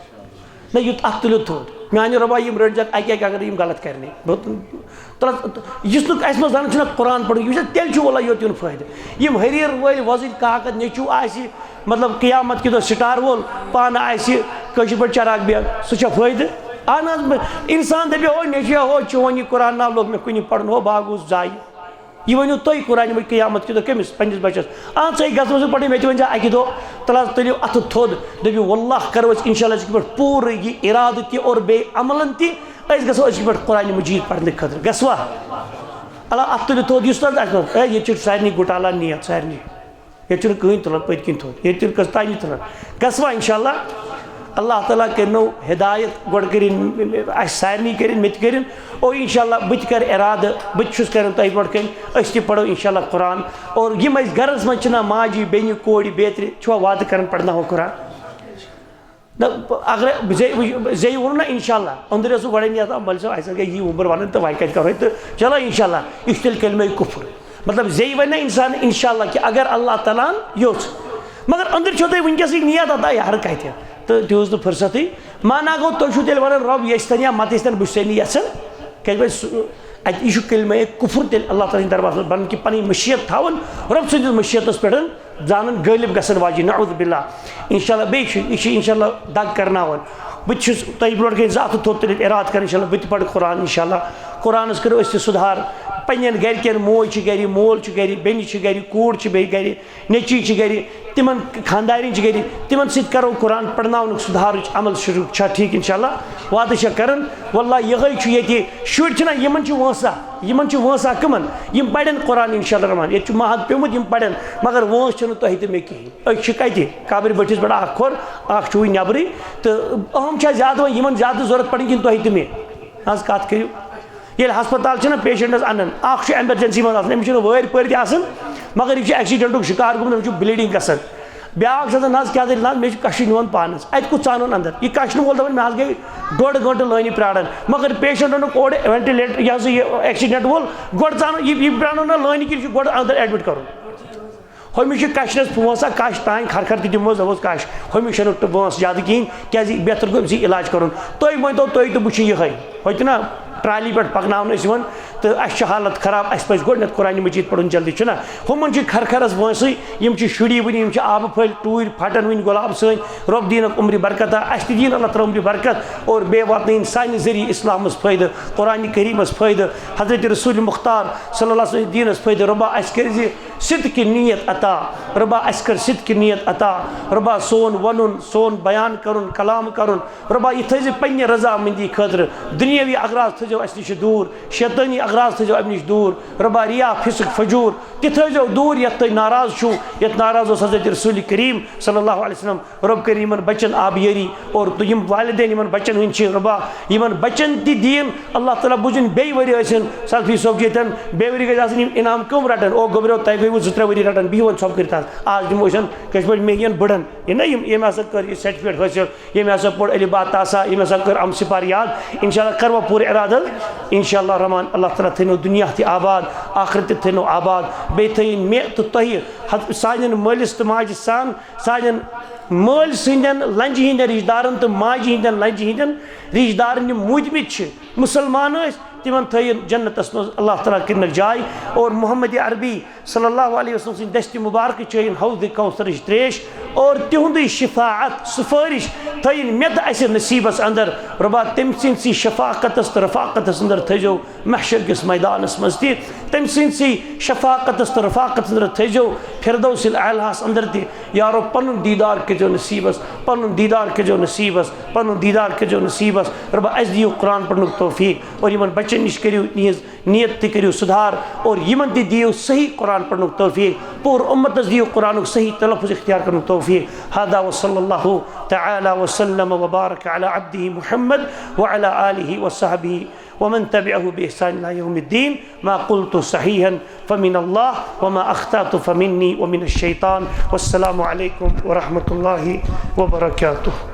نہ، یُتھ اَتھ تُلِو تھوٚد۔ میٛانہِ رۄبا، یِم رٔٹۍ زٮ۪کھ اَکہِ اَکہِ، اگر یِم غلط کَرِ نہٕ۔ بہٕ تُلہٕ، یُس نہٕ اَسہِ منٛز زَنہٕ چھُنہ قرآن پَرُن، یہِ وٕچھ حظ، تیٚلہِ چھُ واللہ یوت یُن فٲیدٕ۔ یِم حریر وٲلۍ وۄزٕلۍ کاکَد نیٚچوٗ آسہِ، مطلب، قیامت کہِ دۄہ سٹار وول پانہٕ آسہِ کٲشِر پٲٹھۍ چراغ بیگ، سُہ چھا فٲیدٕ؟ اہن حظ، بہٕ، اِنسان دَپہِ، "ہو نیٚچوٗ، ہو چون یہِ قرآن ناو لوٚگ مےٚ کُنہِ پَرُن، ہو بہٕ ہا گوٚوُس ضایع۔" یہِ ؤنِو تُہۍ قرآنہِ مجید قیامت کہِ دۄہ کٔمِس؟ پنٛنِس بَچَس۔ اہن سا، یہِ گژھِ منٛزٕے پَرٕنۍ، مےٚ تہِ ؤنۍ زِ اَکہِ دۄہ، تَلہٕ حظ تُلِو اَتھٕ تھوٚد، دٔپِو، "واللہ کَرو أسۍ اِنشاء اللہ أزکہِ پٮ۪ٹھ پوٗرٕ یہِ اِرادٕ تہِ اور بیٚیہِ عملن تہِ، أسۍ گژھو أزکہِ پٮ۪ٹھ قرآنہِ مجید پَرنہٕ خٲطرٕ۔" گژھوا؟ اللہ اَتھٕ تُلِو تھوٚد، یُس تَتھ آسہِ، اے، ییٚتہِ چھِ سارنٕے گُٹالا نیت، سارنٕے۔ ییٚتہِ چھُنہٕ کٕہٕنۍ تُلان پٔتۍ کِنۍ تھوٚد، ییٚتہِ چھُنہٕ کٔژتانۍ تُلان۔ گژھوا اِنشاء اللہ؟ اللہ تعالیٰ کٔرِنو ہدایت، گۄڈٕ کٔرِن اَسہِ سارنٕے کٔرِن، مےٚ تہِ کٔرِن۔ او اِنشاء اللہ بہٕ تہِ کَرٕ اِرادٕ، بہٕ تہِ چھُس کَران تۄہہِ برونٛٹھ کَنہِ، أسۍ تہِ پَرو اِنشاء اللہ قرآن۔ اور یِم اَسہِ گَرَس منٛز چھِنہ ماجہِ، بیٚنہِ، کورِ، بیترِ، چھُوا وعدٕ کَران پَرناوو قرآن؟ نہ، اگر زے، زے ووٚن نہ اِنشاء اللہ، أنٛدٕرۍ ٲسٕس گۄڈَے نیتھ، آ، مٲلۍ صٲب، اَسہِ حظ گٔے یی وُمبٕر وَنان تہٕ وۄنۍ کَتہِ کَرو أسۍ تہٕ چلو اِنشاء اللہ، یہِ چھُ تیٚلہِ کلمہ کُفر۔ مطلب زے وَنہِ نہ اِنسان اِنشاء اللہ کہِ اگر اللہ تعالیٰ ہَن یوٚژھ، مگر أنٛدٕرۍ چھو تۄہہِ وٕنکیٚسٕے نیت اَتھ، آ، یارٕ کَتہِ؟ تہٕ تہِ اوس نہٕ فرصتٕے۔ مانا گوٚو، تُہۍ چھُو تیٚلہِ وَنان، "رۄب ییٚژھِ تَن یا مَتہٕ ییٚژھِ تَن، بہٕ چھُسے نہٕ یَژھان۔" کیٛازِ وۄنۍ سُہ، اَتہِ، یہِ چھُ کلمہ کُفر تیٚلہِ اللہ تعالیٰ سٕنٛدِ طرفہٕ آسان پَنُن کہِ پَنٕنۍ مشیت تھاوُن، رۄب سٕنٛدِس مشیتَس پٮ۪ٹھ زانن غٲلب گژھن واجِنۍ، نعوذ باللہ۔ اِنشاء اللہ، بیٚیہِ چھُ، یہِ چھُ اِنشاء اللہ دَگ کرناوان۔ بہٕ تہِ چھُس تۄہہِ برونٛٹھ کَنہِ زٕ اَتھٕ تھوٚد تُلِتھ اِرادٕ کران، اِنشاء اللہ بہٕ تہِ پَرٕ قرآن، اِنشاء اللہ۔ قرآنَس کٔرِو أسۍ تہِ سُدھار۔ پنٛنٮ۪ن گَرِکٮ۪ن، موج چھِ گَرِ، مول چھُ گَرِ، بیٚنہِ چھِ گَرِ، کوٗر چھِ بیٚیہِ گَرِ، نیٚچِی چھِ گَرِ، تِمَن خانٛدارِنۍ چھِ گَرِ، تِمَن سۭتۍ کَرو قرآن پَرناونُک سُدھارٕچ عمل شروٗع۔ چھا ٹھیٖک؟ اِنشاء اللہ وعدٕ چھا کَران؟ واللہ یِہوٚے چھُ ییٚتہِ، شُرۍ چھِنہ، یِمَن چھِ وٲنٛسہ، یِمَن چھِ وٲنٛسہ کٕمَن؟ یِم پَرن قرآن اِنشاء اللہ الرحمٰن۔ ییٚتہِ چھُ مہد پیوٚمُت، یِم پَرن، مگر وٲنٛس چھَنہٕ تۄہہِ تہٕ مےٚ کِہیٖنۍ۔ أسۍ چھِ کَتہِ؟ قبرِ بٔٹھِس پٮ۪ٹھ اَکھ کھۄر، اَکھ چھُ وٕنہِ نٮ۪برٕے۔ تہٕ أہم چھا زیادٕ وۄنۍ یِمَن زیادٕ ضوٚرَتھ پَرٕنۍ کِنہٕ تۄہہِ تہٕ مےٚ؟ آز کَتھ کٔرِو۔ ییٚلہِ ہسپتال چھِنہ پیشنٹَس اَنان، اَکھ چھُ ایمرجنسی منٛز آسان، أمِس چھُنہٕ وٲرۍ پٲرۍ تہِ آسان، مگر یہِ چھُ ایکسیڈنٹُک شِکار گوٚمُت، أمِس چھُ بلیٖڈنگ گژھان۔ بیٛاکھ چھُ آسان، "نہ حظ، کیٛاہ دٔلیٖل؟ نہ حظ، مےٚ چھُ کَشُن یِوان پانَس۔" اَتہِ کُس ژانُن اَندَر؟ یہِ کَشنہٕ وول دَپان، "مےٚ حظ گٔے ڈۄڈ گٲنٛٹہٕ لٲنہِ پرٛاران۔" مگر پیشنٹ اوٚنُکھ اورٕ وینٹِلیٹر، یہِ ہسا یہِ ایکسیڈنٹ وول، گۄڈٕ ژانُن، یہِ، یہِ پرٛارنو نہ لٲنہِ کِنۍ، یہِ چھُ گۄڈٕ اَندَر ایڈمِٹ کَرُن۔ ہُمِس چھِ کَشنَس پونٛسہٕ، کَش تانۍ کھَر کھَر تہِ دِموس، دَپوس کَش۔ ہُمِس چھَنہٕ ٹُہ-، وٲنٛس زیادٕ کِہیٖنۍ، کیٛازِ بہتر گوٚو أمۍ سٕے علاج کَرُن۔ تُہۍ مٲنۍ تو، تُہۍ تہٕ بہٕ چھِ یِہوٚے۔ ہُتہِ نہ ٹرالی پٮ۪ٹھ پَکناونہٕ أسۍ یِوان تہٕ اَسہِ چھِ حالت خراب، اَسہِ پَزِ گۄڈٕنٮ۪تھ قرآنِ مجیٖد پَرُن جلدی، چھُنہ؟ ہُمَن چھِ کھَر کھَرَس وٲنٛسٕے، یِم چھِ شُری وٕنہِ، یِم چھِ آبہٕ پھٔلۍ، ٹوٗرۍ پھَٹَن وٕنہِ گۄلاب سٲنۍ۔ رۄب دیٖنَکھ عُمرِ برکتا، اَسہِ تہِ دیٖن اللہ تعالیٰ عُمرِ برکت اور بیٚیہِ واتنٲیِن سانہِ ذٔریعہٕ اِسلامَس فٲیدٕ، قرآنِ کریٖمَس فٲیدٕ، حضرت رسول مختار صلی اللہ علیہ وسلم دیٖنَس فٲیدٕ۔ رۄبا اَسہِ کٔرۍ زِ صدقِ نیت عطا۔ رۄبا اَسہِ کٔر صدقِ نیت عطا۔ رۄبا سون وَنُن، سون بیان کَرُن، کلام کَرُن، رۄبا یہِ تھٲیزِ پنٛنہِ رضامندی خٲطرٕ۔ دُنیٲوی اغراض تھٲیزیو اَسہِ نِش دوٗر، شیطٲنی اغراض تھٲیزیو اَمہِ نِش دوٗر۔ رۄبا ریا، فسق، فجوٗر تہِ تھٲیزیو دوٗر، یَتھ تُہۍ ناراض چھُو، یَتھ ناراض اوس حضرت رسول کریم صلی اللہ علیہ وسلم۔ رۄب کٔرِن یِمَن بَچَن آبیٲری اور تُہۍ یِم والدین یِمَن بَچَن ہٕنٛدۍ چھِ، رۄبا یِمَن بَچَن تہِ دِیِن اللہ تعالیٰ بوٗزِن بیٚیہِ ؤری ٲسِن سلفی صٲب چھِ ییٚتٮ۪ن، بیٚیہِ ؤری گژھِ آسٕنۍ یِم انعام کَم رَٹَن۔ او گوٚبریو، تۄہہِ گٔیوٕ زٕ ترٛےٚ ؤری رَٹان، بِہِو وۄنۍ ژھۄپہٕ کٔرِتھ حظ۔ آز دِمو أسۍ کٲشِر پٲٹھۍ مےٚ یِن بٕڑَن، یہِ نہ یِم، ییٚمۍ ہسا کٔر یہِ سرٹِفکیٹ حٲصِل، ییٚمۍ ہسا پوٚر الف با تا سا، ییٚمۍ ہسا کٔر اَم سِپار یاد۔ اِنشاء اللہ کَروا پوٗرٕ اِرادٕ حظ۔ اِنشاء اللہ الرحمٰن، اللہ تعالیٰ تھٲینو دُنیا تہِ آباد، آخرت تہِ تھٲینو آباد۔ بیٚیہِ تھٲیِن مےٚ تہٕ تۄہہِ حض-، سانٮ۪ن مٲلِس تہٕ ماجہِ سان، سانٮ۪ن مٲلۍ سٕنٛدٮ۪ن لنجہِ ہٕنٛدٮ۪ن رِشتہٕ دارَن تہٕ ماجہِ ہٕنٛدٮ۪ن لنجہِ ہٕنٛدٮ۪ن رِشتہٕ دارَن، یِم موٗدمٕتۍ چھِ، مُسلمان ٲسۍ، تِمن تھٲیِن جنتس منٛز اللہ تعالیٰ کٔرنکھ جاے، اور محمد عربی صلی اللہ علیہ وسلم سٕنٛدِ دستِ مبارکہٕ چٲیِن حوضِ کوثرٕچ تریش، اور تِہُنٛدٕے شفاعت، سفٲرِش تھٲیِن مےٚ تہٕ اَسہِ نصیٖبس اندر۔ رۄبا، تٔمۍ سٕنٛدسٕے شفاقتس تہٕ رفاقتس اندر تھٲیزیو محشر کِس میدانس منٛز تہِ، تٔمۍ سٕنٛدسٕے شفاقتس تہٕ رفاقتس اندر تھٲیزیو فردوس الاعلیٰ ہس اندر تہِ۔ یا رب، پنُن دیٖدار کٔرزیو نصیٖبس، پنُن دیٖدار کٔرزیو نصیٖبس، پنُن دیٖدار کٔرزیو نصیٖبس۔ رۄبا، اَسہِ دِیِو قرآن پرنُک توفیٖق، اور یِمن بچن نِش کٔرِو یِہٕنٛز نیت تہِ کٔرِو سُدھار، اور یِمن تہِ دِیِو صحیح قرآن پرنُک توفیٖق، پوٗرٕ اُمتس دِیِو قرآنُک صحیح تلفظ اختیار کرنُک توفیٖق۔ هذا وصلی اللہ تعالی وسلم وبارک علی عبدہ محمد وعلی آلہ وصحبہ ومن تبعہ بإحسان إلى يوم الدين۔ ما قلت صحيحا فمن الله، وما أخطأت فمني ومن الشيطان۔ والسلام عليكم ورحمة الله وبركاته۔